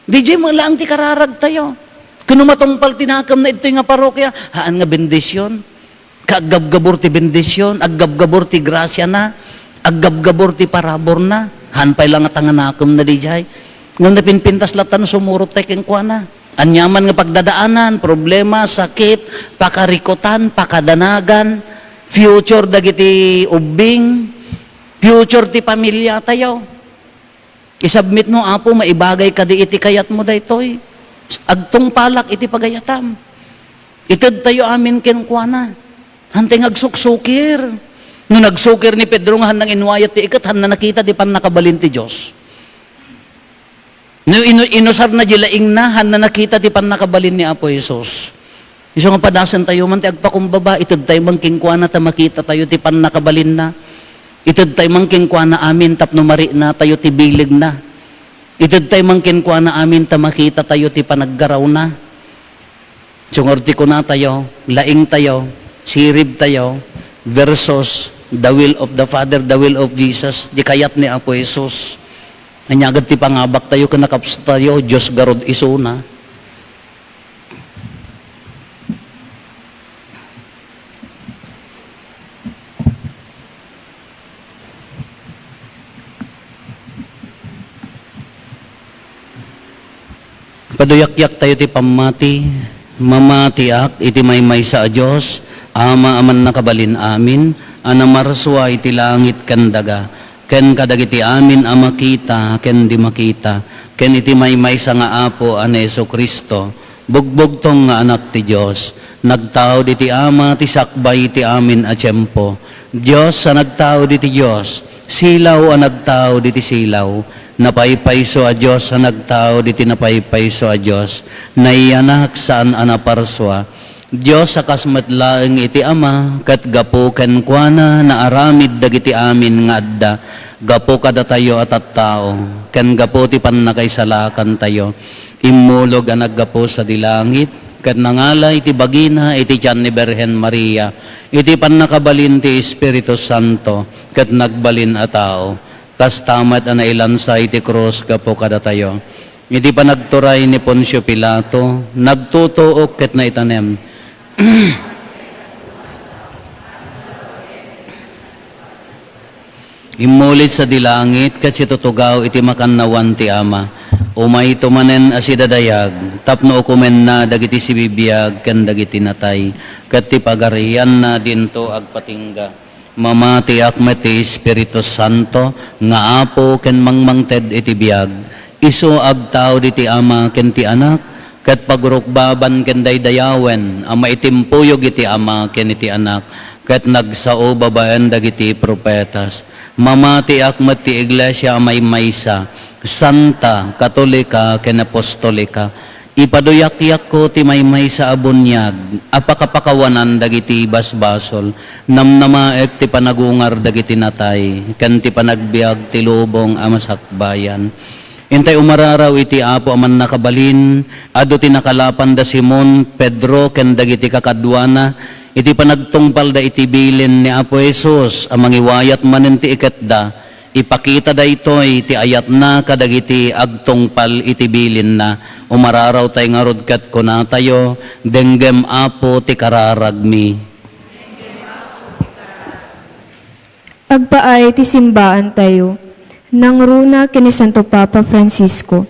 Daydiay met laeng ti kararagtayo. Ken no matungpal ti nakemna ditoy nga parokya, haan nga bendision. Ka aggabgabur ti bendision, aggabgabur ti grasiana, aggabgabur ti paraburna. Haan pay la nga ta nga nakemna daydiay. Ngem napinpintas latta no sumurot tayo kenkuana. Aniaman nga pagdadaanan, problema, sakit, pakarikutan, pakadanagan, future dagiti ubbing, future ti pamiliatayo. Isubmit mo, Apo, maibagay kadi iti kayatmo daytoy. Agtungpalak iti pagayatam. Itedtayo amin kenkuana. Hantay nga agsuksukir. No nagsukir ni Pedro nga hannang inwayat ti iket, hanna nakita ti pannakabalin ti Dios. No inu-, inusarna di laingna, hanna nakita ti pannakabalin ni Apo Jesus. Isu nga padasentayo man ti agpakumbaba, itedtayo man kenkuana ta makitatayo ti pannakabalinna. Itedtayo man kenkuana amin tapno marinatayo ti bilegna. Itedtayo man kenkuana amin ta makitatayo ti panaggarawna. Sungar ti kunatayo, laingtayo, siribtayo, versus the will of the Father, the will of Jesus, di kayat ni Apo Jesus. Ania gad ti pangabaktayo ken nakapsutayo, Dios garud isuna. Paduyakyak tayo ti pammati. Mamatiak iti maymaysa a Dios, Ama a mannakabalin amin, a namarsua iti langit ken daga, ken kadagiti amin a makita ken di makita, ken iti maymaysa nga Apo a ni Jesu-Cristo, bugbugtong nga Anak ti Dios, nagtaud iti Ama ti sakbay iti amin a tiempo. Dios a nagtaud iti Dios, silaw a nagtaud iti silaw, napaypayso a Dios a nagtaud iti napaypayso a Dios, naiyanak saan a naparsua. Dios a kas met laeng iti Ama, ket gapu kenkuana naaramid dagiti amin nga adda, gapu kadatayo a tattao, ken gapu ti pannakaisalakantayo. Immulog a naggapu sadi langit, ket nangala iti bagina iti tian ni Birhen Maria, iti pannakabalin ti Espiritu Santo, ket nagbalin a tao. Kasta met a nailansa iti krus gapu kadatayo. Iti panagturay ni Poncio Pilato, nagtutuok ket naitanem. Immulid sadi langit ket situtugaw iti makannawan ti Ama. Umayto manen a sidadayag tapno ukomenna dagiti sibibiag ken dagiti natay, ket ti pagarianna dinto agpatingga. Mamatiak met ti Espiritu Santo nga Apo ken mangmangted iti biag. Isu agtaud iti Ama ken ti Anak, ket pagrukbaban ken daydayawen a maitimpuyog iti Ama ken iti Anak, ket nagsao babaen dagiti profetas. Mamatiak met ti Iglesia a maymaysa, santa, katolika, ken apostolika. Ipaduyakyakko ti maymaysa a buniag a pakapakawanan dagiti basbasol, namnamaek ti panagungar dagiti natay, ken ti panagbiag ti lubong a masakbayan. Intay umararaw iti Apo a mannakabalin, adu ti nakalapan da Simon, Pedro, ken dagiti kakaduana, iti panagtungpalda iti bilin ni Apo Jesus a mangiwayat manen ti iketda, ipakita daytoy ti ayatna kadagiti agtungpal iti bilinna. Umararawtay ngarud ket kunatayo, "Denggem, Apo, ti kararagmi." Agpaay ti simbaantayo, nangruna ken ni Santo Papa Francisco,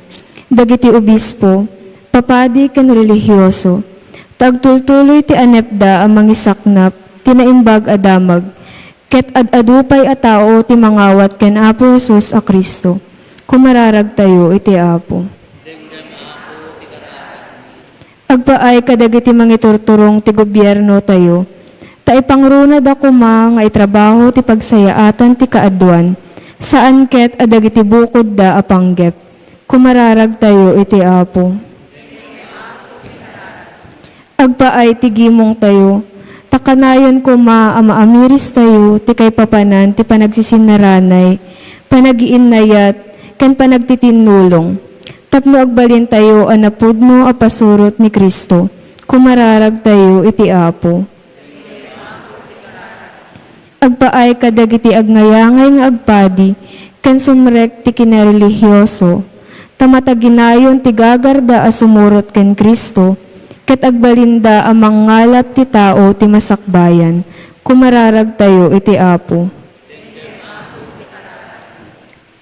dagiti obispo, papadi ken relihioso, ta agtultuloy ti anepda a mangisaknap ti naimbag a damag, ket ad-adu pay a tao ti mangawat ken Apo Jesus a Cristo. Kumararagtayo iti Apo. Agpaay kadagiti mangiturturong ti gobiernotayo, ta ipangrunada koma nga itrabaho ti pagsayaatan ti kaaduan, saan ket a dagiti bukodda a panggep. Kumararagtayo iti Apo. Agpaay ti gimongtayo, ta kanayon koma a maamiristayo ti kaipapanan ti panagsisinaranay, panagiinnayat, ken panagtitinnulong. Tapno agbalintayo a napudno a pasurot ni Cristo, kumararagtayo iti Apo. Agpaay kadagiti agnayangay nga agpadi ken sumrek ti kinarelihioso, ta mataginayon ti gagarda a sumurot ken Cristo, ket agbalinda a mangngalap ti tao ti masakbayan. Kumararagtayo iti Apo.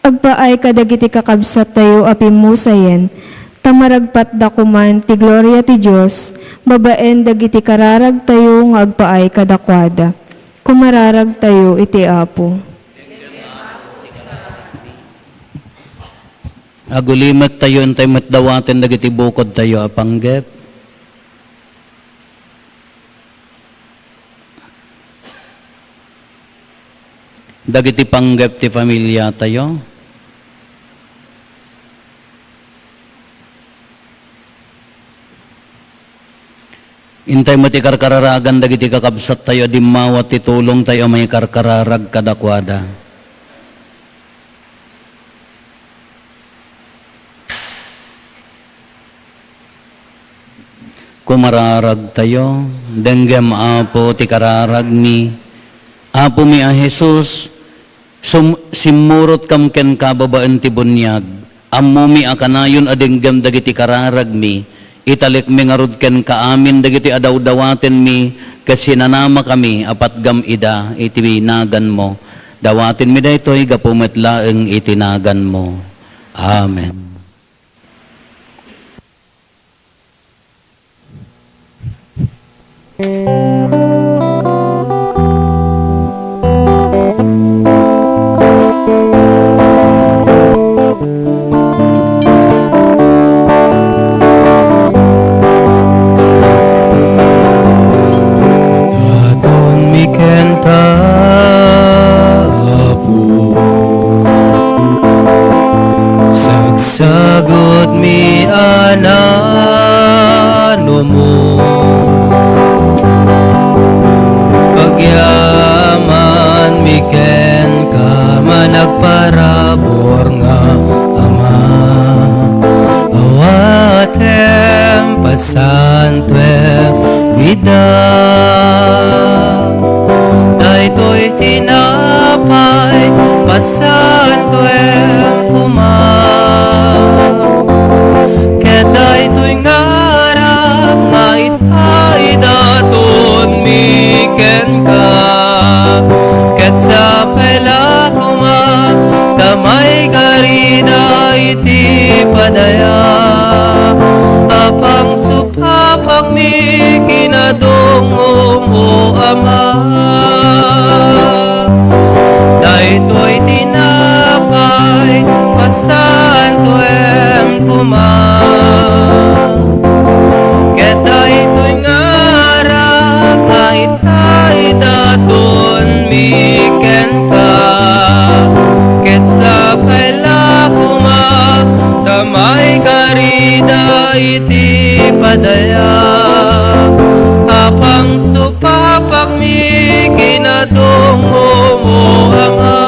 Agpaay kadagiti kakabsattayo a pimmusayen, ta maragpatda koman ti gloria ti Dios babaen dagiti kararagtayo nga agpaay kadakuada. Kumararagtayo iti Apo. Agulimettayo, intay met dawaten dagiti bukodtayo a panggep. Dagiti panggep ti familiatayo. Intay met ti karkararagan dagiti kakabsattayo a dimmawa ti tulongtayo a maikarkararag kadakuada. Kumararagtayo, denggem, Apo, ti kararagmi. Apomi a Jesus, sum-, simmurotkam kenka babaen ti buniag. Ammomi a kanayon a denggem dagiti kararagmi. Italekmi ngarud kenka amin dagiti adawdawatenmi, ket sinanamakami a patgam ida iti naganmo. Dawatenmi daytoy gapu met laeng iti naganmo. Amen. Idatonmi kenka, Apo. Sagsagutmi a nanumo. Pagyamanmi kenka, managparabur nga Ama. Awatem, pasantuem ida. Daytoy tinapay, pasantuem koma. Ket daytoy nga arak nga ita idatonmi kenka. Ket sapay la koma ta maikarida iti padaya. Apang su- Papakmi kinadongom, O Ama. Daytoy tinapay, pasantuem koma. Ket daytoy nga arak nga ita idatonmi kenka. Ket sapay la koma ta maikarida iti padaya. Apang su- papakmi kinadongom, O Ama.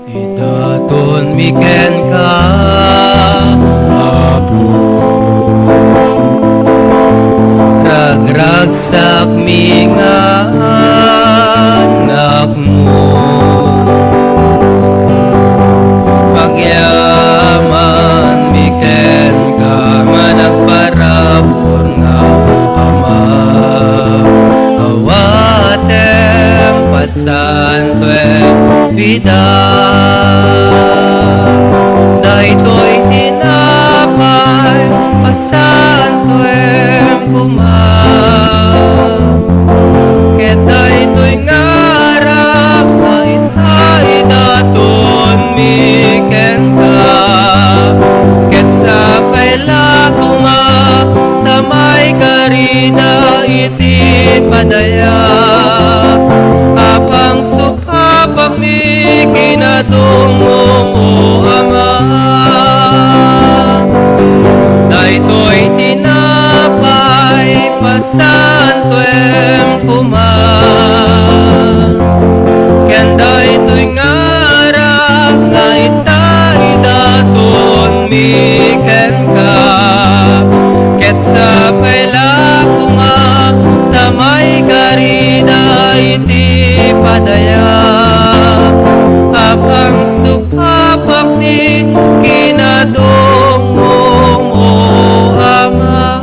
Idatonmi kenka, Apo. Ragragsakmi nga anakmo. Agyamanmi kenka, managparabur nga Ama. Awatem, pasantuem ida. Daytoy tinapay, pasantuem koma. Ket daytoy nga arak nga ita idatonmi kenka. Ket sapay la koma ta maikarida iti padaya. Apang su- papakmi kinadongom, O Ama. Daytoy tinapay, pasantuem koma. Ken daytoy nga arak nga ita idatonmi kenka. Ket sapay la koma ta maikarida iti padaya. Apang su- papakmi kinadongom, O Ama.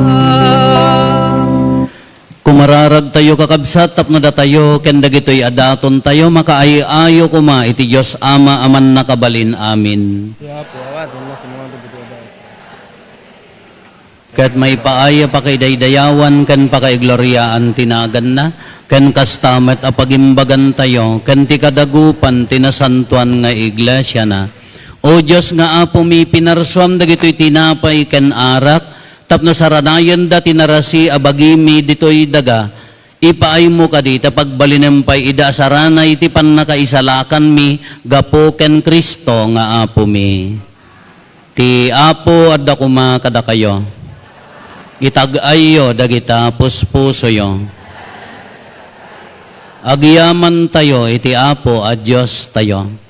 Kumararag Tayo, kakabsat, tapno datayo ken dagitoy a datontayo makaay-ayo koma iti Dios Ama a Mannakabalin. Amin. Ti Apo, awatennak ti mga dagitoy a daton. Ket maipaay a pakaidaydayawan ken pakaigloriaan ti naganna, ken kasta met a pagimbagantayo ken ti kadagupan ti nasantoan nga iglesiana. O Dios nga Apomi, pinarsuam dagitoy tinapay ken arak tapno saranayenda ti narasi a bagimi ditoy daga. Ipaaymo kadi ta pagbalinem pay ida a saranay ti pannakaisalakanmi gapu ken Cristo nga Apomi. Ti Apo adda koma kadakayo. Itag-ayyo dagita puspusoyo. Agyamantayo iti Apo a Diostayo.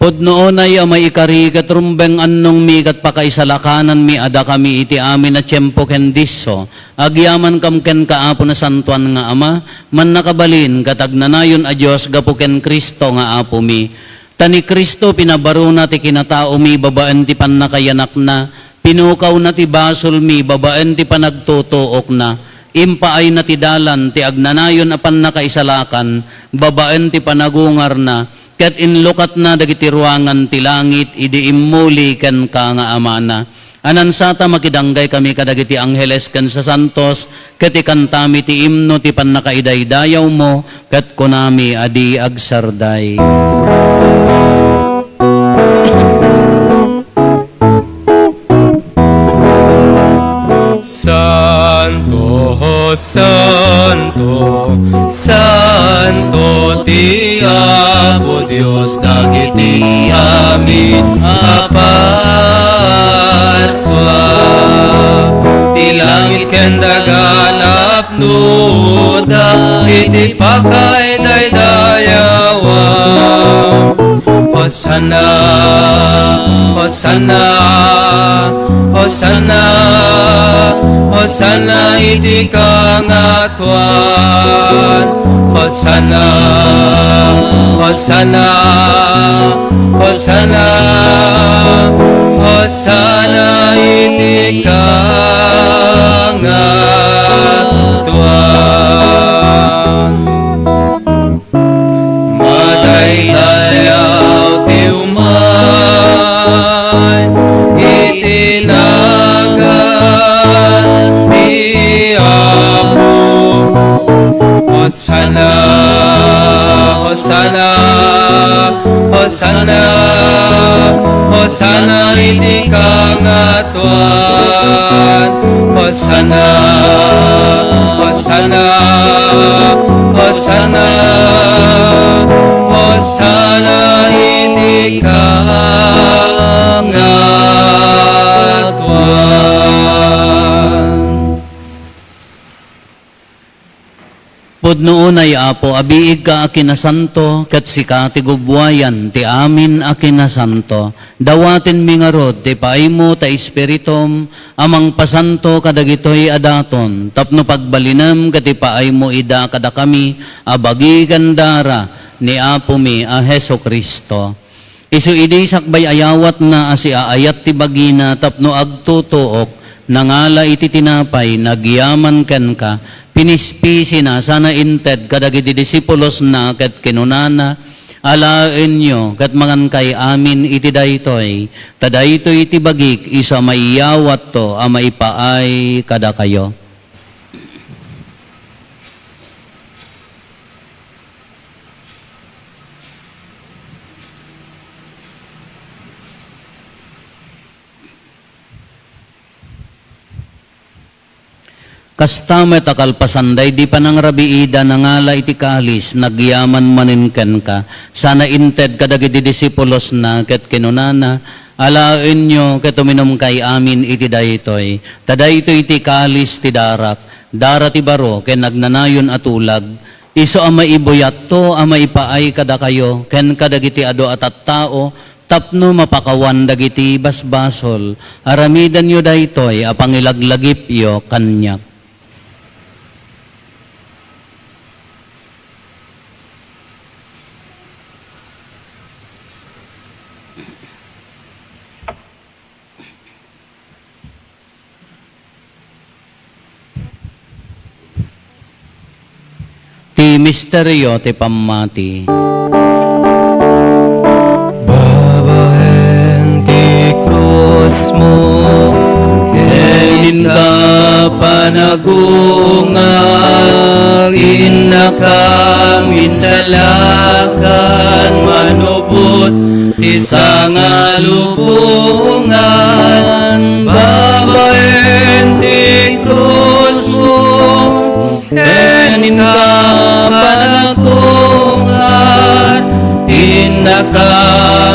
Pudno unay a maikari ket rumbeng annongmi ket pakaisalakananmi a dakami iti amin a tiempo ken disso. Agyamankam kenka, Apo Nasantoan nga Ama, Mannakabalin ket Agnanayon a Dios, gapu ken Cristo nga Apomi. Ta ni Cristo pinabaruna ti kinataomi babaen ti pannakayanakna, pinukawna ti basolmi babaen ti panagtutuokna, impaayna ti dalan ti agnanayon a pannakaisalakan babaen ti panagungarna, ket inlukatna dagiti ruangan ti langit idi immuli kenka nga Amana. Anansata, makidanggay kami kadagiti angheles ken sasantos, ket ikantami ti imno ti pannakaidaydayawmo, ket kunami a di agsarday. Santo, santo, santo ti Apo Dios dagiti amin a parsua. Ti langit ken daga napnoda iti pakaidaydayawa. Hosanna, Hosanna, Hosanna, Hosanna iti kangatuan. Hosanna, Hosanna, Hosanna, Hosanna iti kangatuan. Madaydayaw ti umay iti nagan ti Apo. Hosanna, Hosanna, Hosanna, Hosanna iti kangat tuan. Hosanna, Hosanna, Hosanna, Hosanna iti kangatuan. Pudno unay, Apo, a biigka a kinasanto, ket sika ti gubbuayan ti amin a kinasanto. Dawatenmi ngarud ti paaymo ta Espiritum a mangpasanto kadagitoy a daton tapno pagbalinem ket ipaaymo ida kadakami a bagi ken dara ni Apomi a Jesu-Cristo. Isu idi sakbay ayawatna a siaayat ti bagina tapno agtutuok, nangala iti tinapay, nagyaman kenka, pinispisina sana inted kadagiti disipulosna ket kinunana, "Alaenyo ket mangankay amin iti daytoy, ta daytoy ti bagik isu a maiyawatto a maipaay kadakayo." Kasta met a kalpasan daydi panangrabiida, nangala iti kalis, nagyaman manen kenka, sana inted kadagiti disipulosna ket kinunana, "Alaenyo ket uminumkay amin iti daytoy, ta daytoy ti kalis ti darak, dara ti baro ken agnanayon a tulag, isu a maibuyatto a maipaay kadakayo ken kadagiti adu a tattao tapno mapakawan dagiti basbasol. Aramidenyo daytoy a pangilaglagipyo kaniak." misterio ti pammati. Babaen ti krusmo, ken inka panagungar, innaka minsalakan, manubot ti sangalubongan, babaen ti krusmo, ken inka panagungar, innaka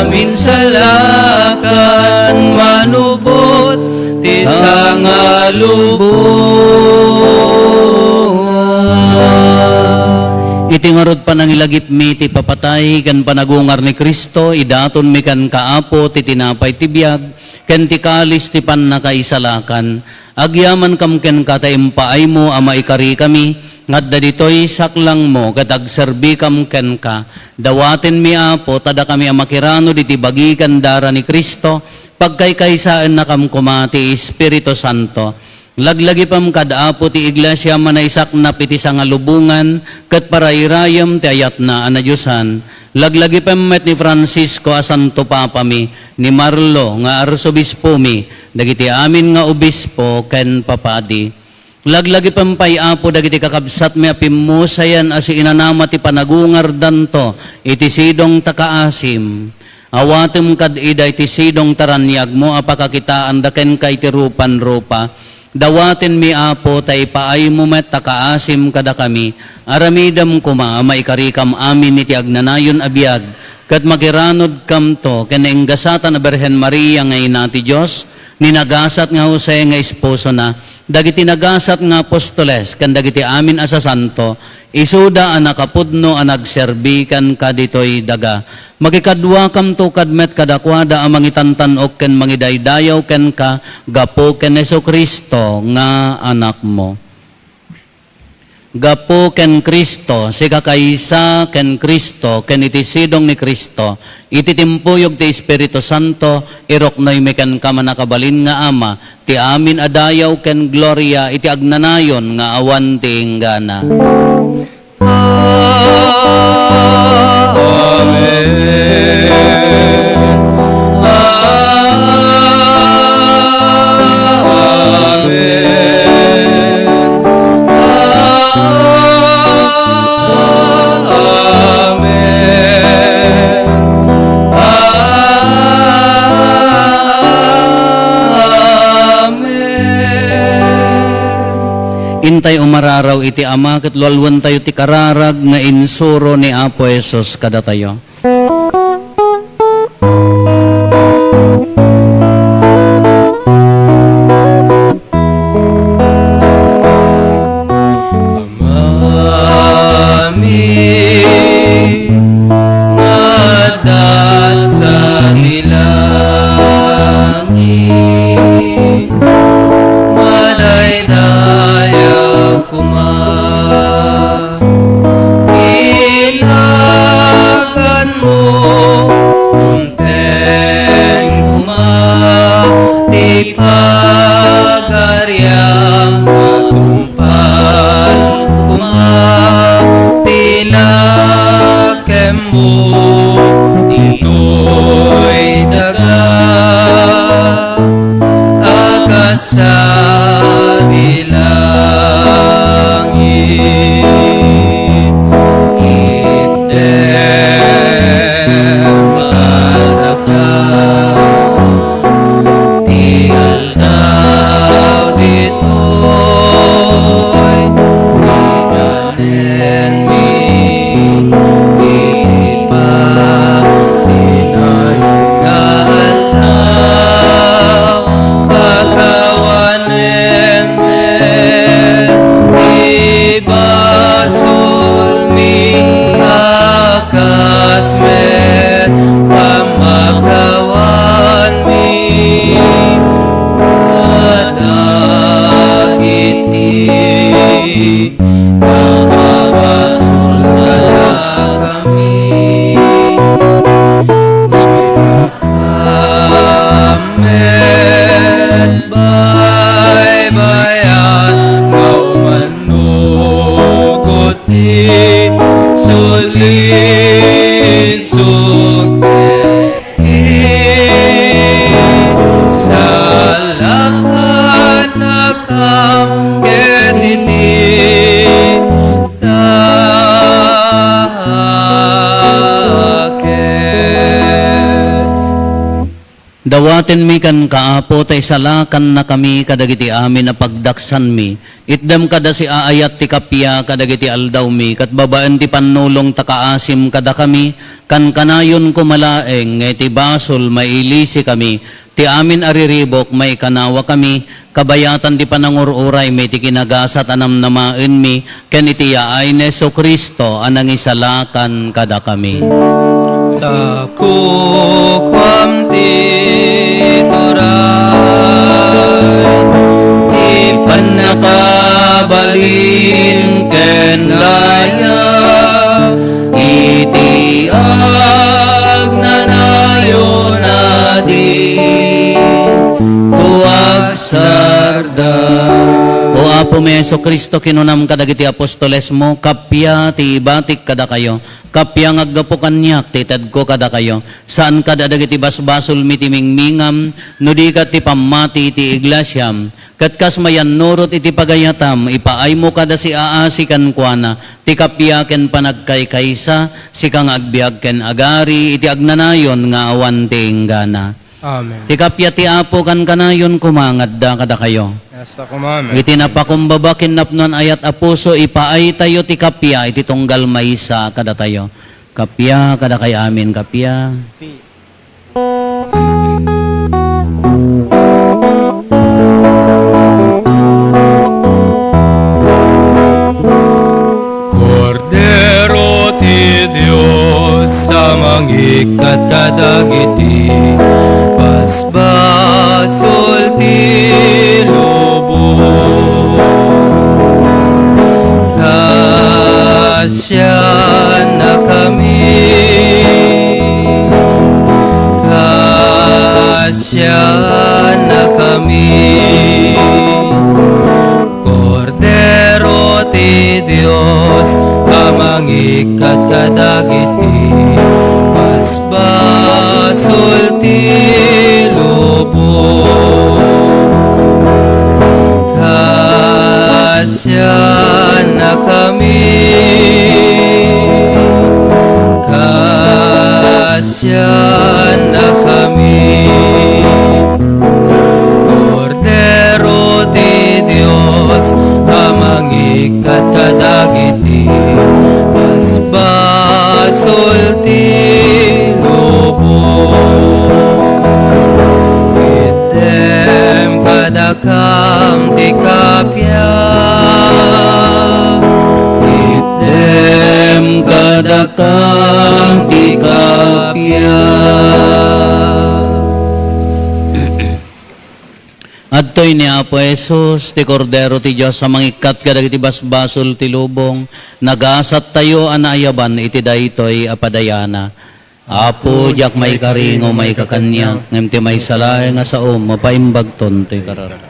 minsalakan, manubot ti sangalubongan. Iti ngarud panangilagipmi ti papatay ken panagungar ni Cristo, idatonmi kenka, Apo, ti tinapay ti biag, ken ti kalis ti pannakaisalakan. Agyamankam kenka ta impaaymo a maikarikami, nga adda ditoy saklangmo ket agserbikam kenka. Dawatenmi, Apo, ta dakami a makiranod iti bagi ken dara ni Cristo, pagkaykaysaennakam koma ti Espiritu Santo. Laglagipem kad Apo ti Iglesia a manaisaknap iti sangalubongan ket parairayem ti ayatna a nadiosan. Laglagipem met ni Francisco a Santo Papami, ni Marlo nga Arsobispomi, dagiti amin nga obispo ken papadi. Laglagipem pay, Apo, dagiti kakabsatmi a pimmusayan a siinanama ti panagungardanto iti sidong ta kaasim. Awatem kad ida iti sidong ta raniagmo a pakakitaanda kenka iti rupan-rupa. Dawatenmi, Apo, ta ipaaymo met ta kaasim kadakami. Aramidem koma a maikarikam amin iti agnanayon a biag, ket makiranodkamto ken nainggasatan a Birhen Maria nga ina ti Dios, ni nagasat nga Jose nga esposona, dagiti nagasat nga apostoles, ken dagiti amin a sasanto, isuda a nakapudno a nagserbi kenka ditoy daga. Makikaduakamto kad met kadakuada a mangitantan-ok ken mangidaydayaw kenka gapu ken Jesu-Cristo nga Anakmo. Gapu ken Cristo, sika kaysa ken Cristo, ken iti sidong ni Cristo, iti timpuyog ti Espiritu Santo, iruknoymi kenka, mannakabalin nga Ama, ti amin a dayaw ken gloria iti agnanayon nga awan ti inggana. Amen. Amen. Amen. Amen. Intay umararaw iti Ama ket lualuentayo ti kararag nga insuro ni Apo Jesus kadatayo. Amami nga adda sadi langit, madaydayaw koma. Inaganmo, unteng koma ti pagariam, tungpal koma ti nakemmo ditoy daga a kas sadi langit. Itdem kadaka ti aldaw ditoy, iganenmi iti patinayon nga aldaw, pakawan Dawatenmi kenka, Apo, ta isalakannakami kadagiti amin a pagdaksanmi. Itdem kada siaayat ti kappia kadagiti aldawmi, ket babaen ti pannulong ta kaasim kadakami, kankanayon koma laeng nga iti basol mailisikami, ti amin a riribuk maikanawakami, kabayatan ti panangur-uray may ti kinagasat a namnamaenmi, ken iti yaay ni Jesu-Cristo a nangisalakan kadakami. Ta kukuam ti turay, ti pannakabalin ken daya, iti agnanayon a di ko agsarda. O Apomi Jesu-Cristo, kinunam kadagiti apostolesmo, kappia ti ibatik kadakayo, kappia nga aggapu kaniak ti itedko kadakayo. Saan kada dagiti basbasolmi ti mingmingam, no di ket ti pammati iti iglesiam. Ket kas mayannurot iti pagayatam, ipaaymo kada siaasi kenkuana ti kappia ken panagkaykaysa, sika nga agbiag ken agari iti agnanayon nga awan ti inggana. Amen. Ti kappia ti Apo kankanayon koma nga adda kadakayo. Kasta koma, amen. Iti napakumbaba ken napnoan ayat a puso, ipaaytayo ti kappia iti tunggal maysa kadatayo. Kappia kadakay amin, kappia. Kordero ti Dios a mangikkat kadagiti basbasol ti lubong. Kasiannakami, kasiannakami. Kordero ti Dios a mangikkat kadagiti basbasol ti lubong. Kasiannakami, kasiannakami. Kordero ti Dios a mangikkat kadagiti basbasol ti lubong. Itdem kadakam ti kappia. Itdem kadakam ti kappia. Adtoy ni Apo Jesus, ti Kordero ti Dios a mangikkat kadagiti basbasol ti lubong, nagasattayo a naayaban iti daytoy a padayana. Apo, diak maikari nga umayka kaniak, ngem ti maysa laeng a saom, mapaimbagton toy kararag.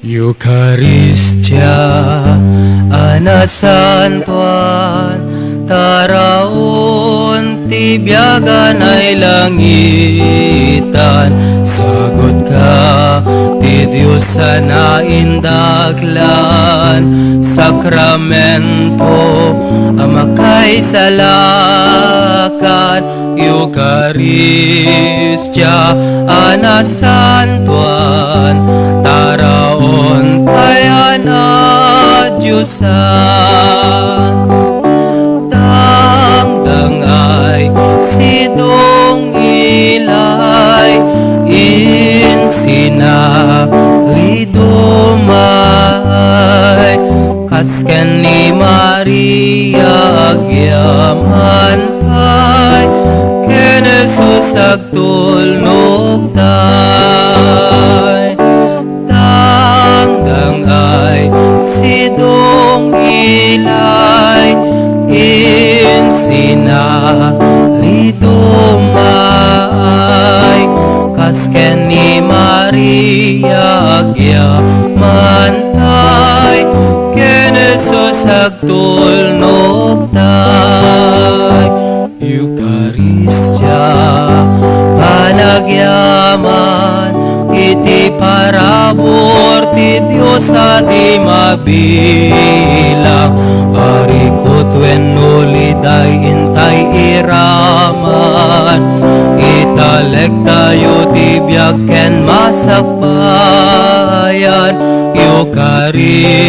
Eukaristia a nasantoan, taraon ti biagan ay langitan. Sagut ka ti Dios a naindaklan, sakramento a makaisalakan. Eukaristia a nasantoan, taraon pay a nadiosan. Tangdang ay sidong ilay, insina lidumay, kas ken ni Maria agyaman tay, ken Jesus agtulnog tay. Tangdang ay sidong ilay, insina Umay, kas ken ni Maria, agyamantay ken Jesus, agtulnogtay. Eukaristia, panagyaman iti parabur ti Dios a di mabilang. Arikut wenno liday intay iraman, italektayo ti biag ken masakbayan. Eukaristia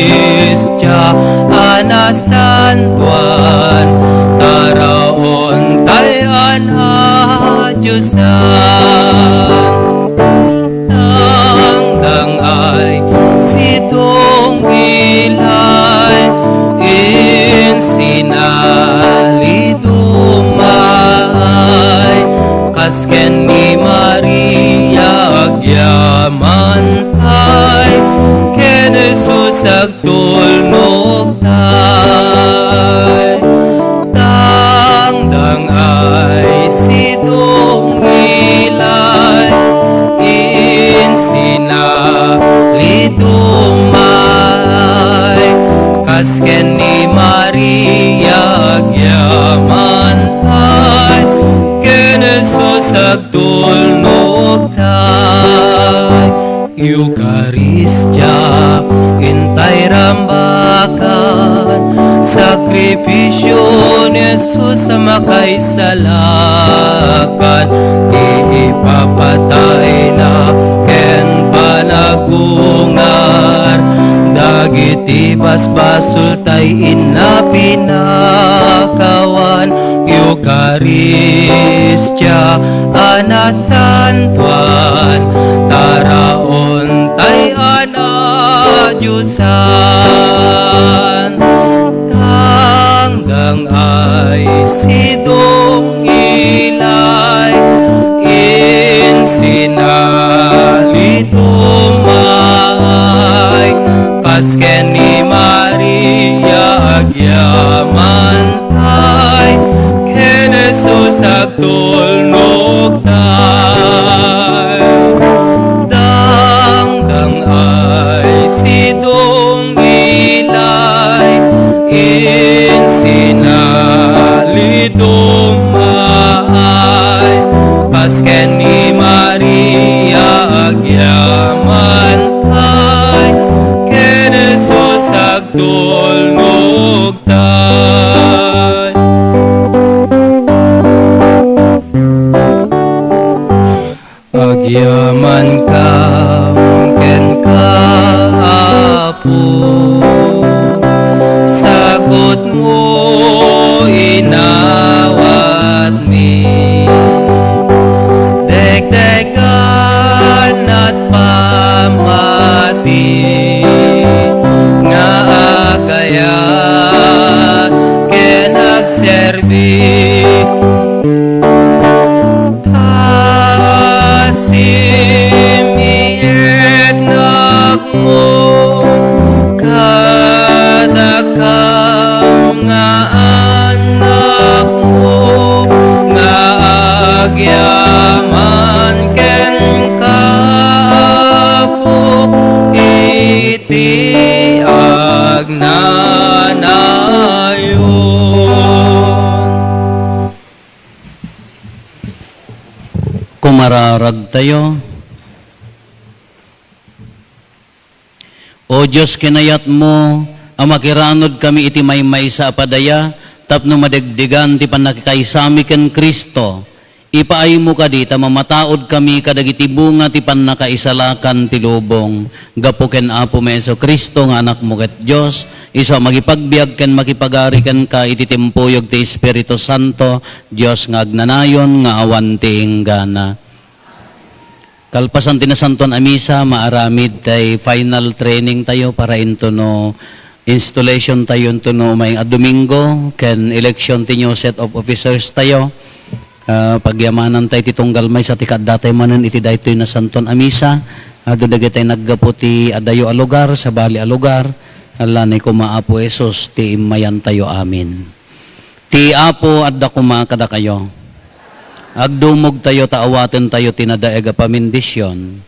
a nasantuan, taraon tay a nadiosan. Tangdang ay sidong ilay, insinali dumay, kas ken ni Maria agyamantay, ken Jesus agtulnogtay. Tangdang ay sidong ilay, insinali dumay, kas ken ni Maria agyamantay, ken Jesus agtulnogtay. Eukaristia, intay rambakan, sakripisio ni Jesus a makaisalakan, ti ipapatayna ken panagungar, dagiti basbasol tay inna pinakawan. Eukaristia a nasantuan, taraon tay a nadiosan. Tangdang ay sidong ilay, insinali dumay, kas ken ni Maria agyaman tay, ken Jesus agtulnogtay. Dangdang ay sidong ilay, insinali dumay, kas ken ni Maria agyaman tay, ken Jesus agtulnog tay. Agyamankam kenka, Apo, sagut mo inawatmi. Dekdekan at pamati nga agayat ken agserbi. Ta simietnak mo kadakam nga anak mo nga agyaman kenka, Apo, iti agnanayon. Kumararagtayo. O Dios, kinayatmo a makiranudkami iti maymaysa a padaya tapno madegdegan ti pannakikaysami ken Cristo. Ipaaymo kadi ta mamataudkami kadagiti bunga ti pannakaisalakan ti lubong. Gapu ken Apomi Jesu-Cristo nga Anakmo ket Dios, isu a makipagbiag ken makipagari kenka iti timpuyog ti Espiritu Santo, Dios nga agnanayon nga awan ti inggana. Kalpasan ti Nasantoan a Misa, maaramid tay final training tayo para into no installation tayo into no umay a Domingo, ken election ti new set of officers tayo. Ah, pagyamanan tayo ti tunggal maysa ti kaadda tayo manen iti daytoy Nasantoan a Misa. Adu dagitay naggapu ti adayo a lugar, sabali a lugar. Ala ni koma Apo Jesus ti immayan tayo. Amen. Ti Apo adda koma kadakayo. Agdumogtayo ta awatentayo ti nadaeg a pamendisyon.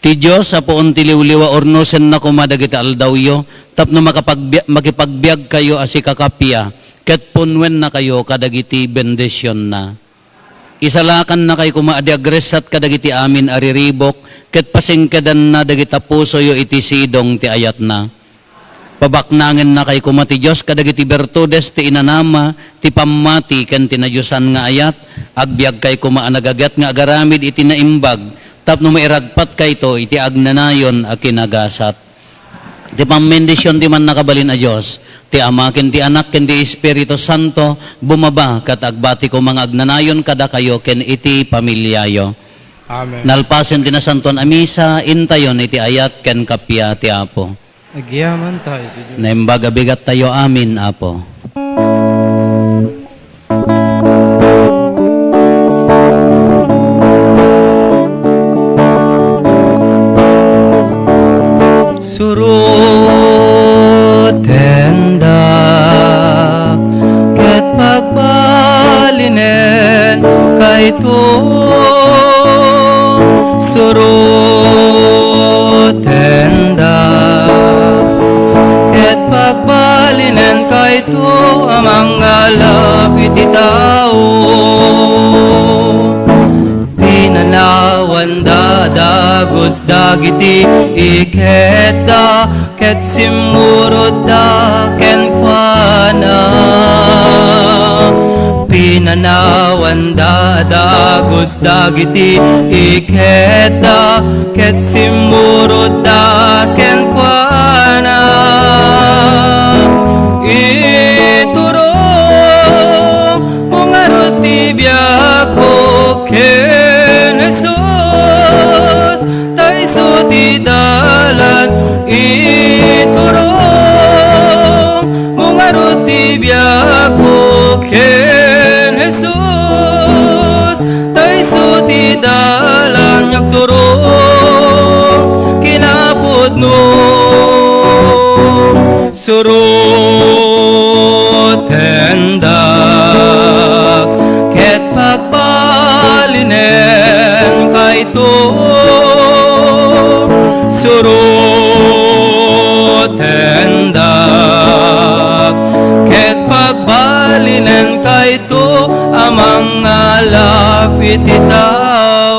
Ti Dios a puon ti liwliwa, urnosenna koma dagiti aldawyo tapno makapagbi-, makipagbiagkayo a sikakappia ket punnuennakayo kadagiti bendisionna. Isalakannakay koma a di agressat kadagiti amin a riribuk ket pasingkedanna dagita pusoyo iti sidong ti ayatna. Pabaknangennakay koma ti Dios kadagiti bertudes ti inanama, ti pammati ken ti nadiosan nga ayat. Agbiagkay koma a nagaget nga agaramid iti naimbag tapno mairagpatkayto iti agnanayon a kinagasat. Ti pammendision ti Mannakabalin a Dios, ti Ama ken ti Anak ken ti Espiritu Santo, bumaba ket agbati koma nga agnanayon kadakayo ken iti pamiliayo. Amen. Nalpasen ti Nasantoan a Misa, intayon iti ayat ken kappia ti Apo. Agyamankami iti Dios. Naimbag a bigattayo amin, Apo. Surotendak ket pagbalinen kayto. Surotendak ket pagbalinen kayto a mangalap iti tao. Pinanawanda dagus dagiti iketda ket simmurotda kenkuana. Pinanawanda dagus dagiti iketda ket simmurotda kenkuana. Iturong mo ngarud ti biagko ken Jesus, ta isu ti dalan. Iturong mo ngarud ti biagko ken Jesus, ta isu ti dalan nga agturong kinapudno. Surotendak ket pagbalinen kayto. Surotendak ket pagbalinen kayto a mangalap iti tao.